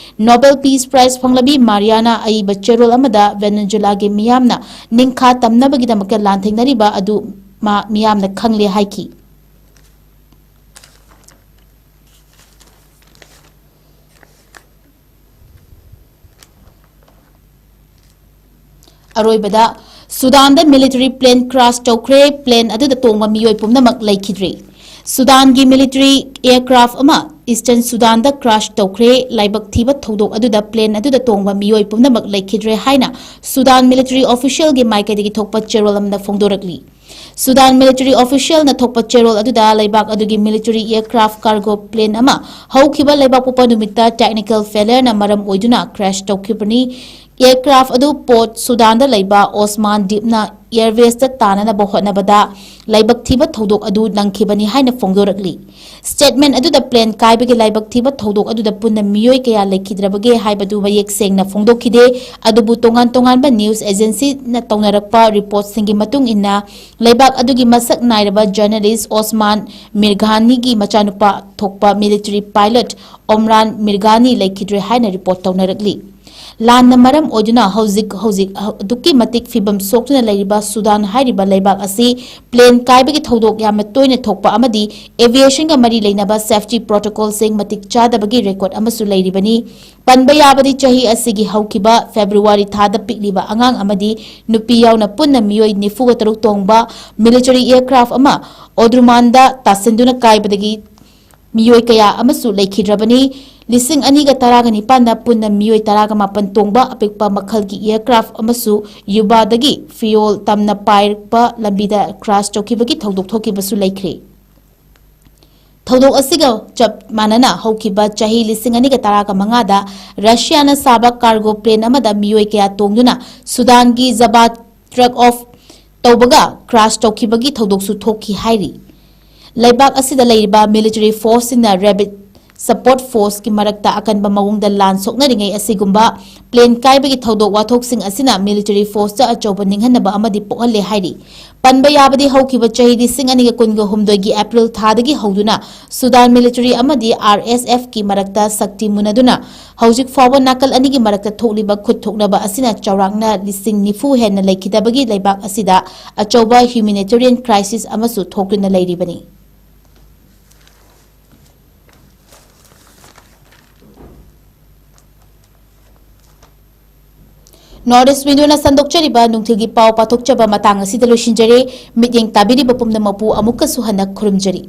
Nobel Peace Prize ꯐꯪꯂꯕꯤ ꯃꯥꯔꯤꯌꯥꯅ ꯑꯏꯕ ꯆꯦꯔꯣꯜ ꯑꯃꯗ Venezuelaꯒꯤ ꯃꯤꯌꯥꯝꯅ ꯅꯤꯡꯈꯥ ꯇꯝꯅꯕꯒꯤꯗꯃꯛꯇ ꯂꯥꯟꯊꯦꯡꯅꯔꯤꯕ ꯑꯗꯨ ꯃꯥ ꯃꯤꯌꯥꯝꯅ ꯈꯪꯂꯦ ꯍꯥꯏꯈꯤ꯫ ꯑꯔꯣꯏꯕꯗ, ꯁꯨꯗꯥꯟꯗ ꯃꯤꯂꯤꯇꯔꯤ ꯄ꯭ꯂꯦꯟ ꯀ꯭ꯔꯥꯁ ꯇꯧꯈ꯭ꯔꯦ꯫ ꯄ꯭ꯂꯦꯟ ꯑꯗꯨꯗ ꯇꯣꯡꯕ ꯃꯤꯑꯣꯏ ꯄꯨꯝꯅꯃꯛ ꯂꯩꯈꯤꯗ꯭ꯔꯤ꯫ ꯁꯨꯗꯥꯟꯒꯤ ꯃꯤꯂꯤꯇꯔꯤ ꯑꯦꯌꯔꯀ꯭ꯔꯥꯐ ꯑꯃ ꯏꯁꯇꯔꯟ ꯁꯨꯗꯥꯟꯗ ꯀ꯭ꯔꯥꯁ ꯇꯧꯈ꯭ꯔꯦ꯫ ꯂꯥꯏꯕꯛ ꯊꯤꯕ ꯊꯧꯗꯣꯛ ꯑꯗꯨꯗ ꯄ꯭ꯂꯦꯟ ꯑꯗꯨꯗ ꯇꯣꯡꯕ ꯃꯤꯑꯣꯏ ꯄꯨꯝꯅꯃꯛ ꯂꯩꯈꯤꯗ꯭ꯔꯦ ꯍꯥꯏꯅ ꯁꯨꯗꯥꯟ ꯃꯤꯂꯤꯇꯔꯤ ꯑꯣꯐꯤꯁꯤꯌꯦꯜꯒꯤ ꯃꯥꯏꯀꯩꯗꯒꯤ ꯊꯣꯛꯄ ꯆꯦꯔꯣꯜ ꯑꯃꯅ ꯐꯣꯡꯗꯣꯔꯛꯂꯤ꯫ ꯁꯨꯗꯥꯟ ꯃꯤꯂꯤꯇꯔꯤ ꯑꯣꯐꯤꯁꯤꯌꯦꯜꯅ ꯊꯣꯛꯄ ꯆꯦꯔꯣꯜ ꯑꯗꯨꯗ ꯂꯩꯕꯥꯛ ꯑꯗꯨꯒꯤ ꯃꯤꯂꯤꯇꯔꯤ ꯑꯦꯌꯔꯀ꯭ꯔꯥꯐ ꯀꯥꯔꯒꯣ ꯄ꯭ꯂꯦꯟ ꯑꯃ ꯍꯧꯈꯤꯕ ꯂꯩꯕꯥꯛꯄꯣꯛꯄ ꯅꯨꯃꯤꯠꯇ ꯇꯦꯛꯅꯤꯀꯦꯜ ꯐꯦꯂꯔꯅ ꯃꯔꯝ ꯑꯣꯏꯗꯨꯅ ꯀ꯭ꯔꯦꯁ ꯇꯧꯈꯤꯕꯅꯤ꯫ ꯑꯦꯌꯔꯀ꯭ꯔꯥꯐ ꯑꯗꯨ ꯄꯣꯔꯠ ꯁꯨꯗꯥꯟꯗ ꯂꯩꯕ ꯑꯣꯁꯃꯥꯟ ꯗꯤꯞꯅ ꯑꯦꯌꯔꯋꯦꯁꯇ ꯇꯥꯅꯅꯕ ꯍꯣꯠꯅꯕꯗ ꯂꯥꯏꯕꯛ ꯊꯤꯕ ꯊꯧꯗꯣꯛ ꯑꯗꯨ ꯅꯪꯈꯤꯕꯅꯤ ꯍꯥꯏꯅ ꯐꯣꯡꯗꯣꯔꯛꯂꯤ꯫ ꯁ꯭ꯇꯦꯠꯃꯦꯟ ꯑꯗꯨꯗ ꯄ꯭ꯂꯦꯟ ꯀꯥꯏꯕꯒꯤ ꯂꯥꯏꯕꯛ ꯊꯤꯕ ꯊꯧꯗꯣꯛ ꯑꯗꯨꯗ ꯄꯨꯟꯅ ꯃꯤꯑꯣꯏ ꯀꯌꯥ ꯂꯩꯈꯤꯗ꯭ꯔꯕꯒꯦ ꯍꯥꯏꯕꯗꯨ ꯃꯌꯦꯛ ꯁꯦꯡꯅ ꯐꯣꯡꯗꯣꯛꯈꯤꯗꯦ꯫ ꯑꯗꯨꯕꯨ ꯇꯣꯉꯥꯟ ꯇꯣꯉꯥꯟꯕ ꯅ꯭ꯌꯨꯁ ꯑꯦꯖꯦꯟꯁꯤꯅ ꯇꯧꯅꯔꯛꯄ ꯔꯤꯄꯣꯔꯠꯁꯤꯡꯒꯤ ꯃꯇꯨꯡ ꯏꯟꯅ, ꯂꯩꯕꯥꯛ ꯑꯗꯨꯒꯤ ꯃꯁꯛ ꯅꯥꯏꯔꯕ ꯖꯔꯅꯦꯂꯤꯁ ꯑꯣꯁꯃꯥꯟ ꯃꯤꯔꯒꯥꯅꯤꯒꯤ ꯃꯆꯥꯅꯨꯄꯥ ꯊꯣꯛꯄ ꯃꯤꯂꯤꯇꯔꯤ ꯄꯥꯏꯂꯠ ꯑꯣꯝꯔꯥꯟ ꯃꯤꯔꯒꯥꯅꯤ ꯂꯩꯈꯤꯗ꯭ꯔꯦ ꯍꯥꯏꯅ ꯔꯤꯄꯣꯔꯠ ꯇꯧꯅꯔꯛꯂꯤ꯫ ꯂꯥꯟꯅ ꯃꯔꯝ ꯑꯣꯏꯗꯨꯅ ꯍꯧꯖꯤꯛ ꯍꯧꯖꯤꯛ ꯑꯗꯨꯛꯀꯤ ꯃꯇꯤꯛ ꯐꯤꯕꯝ ꯁꯣꯛꯇꯨꯅ ꯂꯩꯔꯤꯕ ꯁꯨꯗꯥꯟ ꯍꯥꯏꯔꯤꯕ ꯂꯩꯕꯥꯛ ꯑꯁꯤ ꯄ꯭ꯂꯦꯟ ꯀꯥꯏꯕꯒꯤ ꯊꯧꯗꯣꯛ ꯌꯥꯝꯅ ꯇꯣꯏꯅ ꯊꯣꯛꯄ ꯑꯃꯗꯤ ꯑꯦꯚꯤꯌꯦꯁꯟꯒ ꯃꯔꯤ ꯂꯩꯅꯕ ꯁꯦꯐꯇꯤ ꯄ꯭ꯔꯣꯇꯣꯀꯣꯜꯁꯤꯡ ꯃꯇꯤꯛ ꯆꯥꯗꯕꯒꯤ ꯔꯦꯀꯣꯔꯗ ꯑꯃꯁꯨ ꯂꯩꯔꯤꯕꯅꯤ꯫ ꯄꯟꯕ ꯌꯥꯕꯗꯤ, ꯆꯍꯤ ꯑꯁꯤꯒꯤ ꯍꯧꯈꯤꯕ ꯐꯦꯕ꯭ꯔꯨꯋꯥꯔꯤ ꯊꯥꯗ ꯄꯤꯛꯂꯤꯕ ꯑꯉꯥꯡ ꯑꯃꯗꯤ ꯅꯨꯄꯤ ꯌꯥꯎꯅ ꯄꯨꯟꯅ ꯃꯤꯑꯣꯏ ꯅꯤꯐꯨꯒ ꯇꯔꯨꯛ ꯇꯣꯡꯕ ꯃꯤꯂꯤꯇꯔꯤ ꯑꯦꯌꯔꯀ꯭ꯔꯥꯐ ꯑꯃ ꯑꯣꯗ꯭ꯔꯨꯃꯥꯟꯗ ꯇꯥꯁꯤꯟꯗꯨꯅ ꯀꯥꯏꯕꯗꯒꯤ ꯃꯤꯑꯣꯏ ꯀꯌꯥ ꯑꯃꯁꯨ ꯂꯩꯈꯤꯗ꯭ꯔꯕꯅꯤ꯫ ꯂꯤꯁꯤꯡ ꯑꯅꯤꯒ ꯇꯔꯥꯒ ꯅꯤꯄꯥꯟꯗ ꯄꯨꯟꯅ ꯃꯤꯑꯣꯏ ꯇꯔꯥꯒ ꯃꯥꯄꯟ ꯇꯣꯡꯕ ꯑꯄꯤꯛꯄ ꯃꯈꯜꯒꯤ ꯑꯦꯌꯔꯀ꯭ꯔꯥꯐ ꯑꯃꯁꯨ ꯌꯨꯕꯥꯗꯒꯤ ꯐꯤꯌꯣꯜ ꯇꯝꯅ ꯄꯥꯏꯔꯛꯄ ꯂꯝꯕꯤꯗ ꯀ꯭ꯔꯥꯁ ꯇꯧꯈꯤꯕꯒꯤ ꯊꯧꯗꯣꯛ ꯊꯣꯛꯈꯤꯕꯁꯨ ꯂꯩꯈ꯭ꯔꯦ꯫ ꯊꯧꯗꯣꯛ ꯑꯁꯤꯒ ꯆꯞ ꯃꯥꯟꯅꯅ ꯍꯧꯈꯤꯕ ꯆꯍꯤ ꯂꯤꯁꯤꯡ ꯑꯅꯤꯒ ꯇꯔꯥꯒ ꯃꯉꯥꯗ ꯔꯁꯤꯌꯥꯅ ꯁꯥꯕ ꯀꯥꯔꯒꯣ ꯄ꯭ꯂꯦꯟ ꯑꯃꯗ ꯃꯤꯑꯣꯏ ꯀꯌꯥ ꯇꯣꯡꯗꯨꯅ ꯁꯨꯗꯥꯟꯒꯤ ꯖꯕꯥ ꯇ꯭ꯔꯛ ꯑꯣꯐ ꯇꯧꯕꯒ ꯀ꯭ꯔꯥꯁ ꯇꯧꯈꯤꯕꯒꯤ ꯊꯧꯗꯣꯛꯁꯨ ꯊꯣꯛꯈꯤ ꯍꯥꯏꯔꯤ꯫ ꯂꯩꯕꯥꯛ ꯑꯁꯤꯗ ꯂꯩꯔꯤꯕ ꯃꯤꯂꯤꯇꯔꯤ ꯐꯣꯔꯁꯁꯤꯡꯅ ꯔꯦꯕꯤꯠ ꯁꯄꯣꯔꯠ ꯐꯣꯔꯁꯀꯤ ꯃꯔꯛꯇ ꯑꯀꯟꯕ ꯃꯑꯣꯡꯗ ꯂꯥꯟ ꯁꯣꯛꯅꯔꯤꯉꯩ ꯑꯁꯤꯒꯨꯝꯕ ꯄ꯭ꯂꯦꯟ ꯀꯥꯏꯕꯒꯤ ꯊꯧꯗꯣꯛ ꯋꯥꯊꯣꯛꯁꯤꯡ ꯑꯁꯤꯅ ꯃꯤꯂꯤꯇꯔꯤ ꯐꯣꯔꯁꯇ ꯑꯆꯧꯕ ꯅꯤꯡꯍꯟꯅꯕ ꯑꯃꯗꯤ ꯄꯣꯛꯍꯜꯂꯦ ꯍꯥꯏꯔꯤ꯫ ꯄꯟꯕ ꯌꯥꯕꯗꯤ, ꯍꯧꯈꯤꯕ ꯆꯍꯤ ꯂꯤꯁꯤꯡ ꯑꯅꯤꯒ ꯀꯨꯟꯒ ꯍꯨꯝꯗꯣꯏꯒꯤ ꯑꯦꯄ꯭ꯔꯤꯜ ꯊꯥꯗꯒꯤ ꯍꯧꯗꯨꯅ ꯁꯨꯗꯥꯟ ꯃꯤꯂꯤꯇꯔꯤ ꯑꯃꯗꯤ ꯑꯥꯔ ꯑꯦꯁ ꯑꯦꯐꯀꯤ ꯃꯔꯛꯇ ꯁꯛꯇꯤ ꯃꯨꯟꯅꯗꯨꯅ ꯍꯧꯖꯤꯛ ꯐꯥꯎꯕ ꯅꯥꯀꯜ ꯑꯅꯤꯒꯤ ꯃꯔꯛꯇ ꯊꯣꯛꯂꯤꯕ ꯈꯨꯠ ꯊꯣꯛꯅꯕ ꯑꯁꯤꯅ ꯆꯥꯎꯔꯥꯛꯅ ꯂꯤꯁꯤꯡ ꯅꯤꯐꯨ ꯍꯦꯟꯅ ꯂꯩꯈꯤꯗꯕꯒꯤ ꯂꯩꯕꯥꯛ ꯑꯁꯤꯗ ꯑꯆꯧꯕ ꯍ꯭ꯌꯨꯃꯦꯅꯤꯇꯦꯔꯤꯌꯟ ꯀ꯭ꯔꯥꯏꯁꯤꯁ ꯑꯃꯁꯨ ꯊꯣꯛꯇꯨꯅ ꯂꯩꯔꯤꯕꯅꯤ꯫ North East Window ꯅ ꯁꯟꯗꯣꯛꯆꯔꯤꯕ ꯅꯨꯡꯊꯤꯜꯒꯤ ꯄꯥꯎ ꯄꯥꯊꯣꯛꯆꯕ ꯃꯇꯥꯡ ꯑꯁꯤꯗ ꯂꯣꯏꯁꯤꯟꯖꯔꯦ꯫ ꯃꯤꯠꯌꯦꯡ ꯇꯥꯕꯤꯔꯤꯕ ꯄꯨꯝꯅꯃꯛꯄꯨ ꯑꯃꯨꯛꯀꯁꯨ ꯍꯟꯅ ꯈꯨꯔꯨꯝꯖꯔꯤ꯫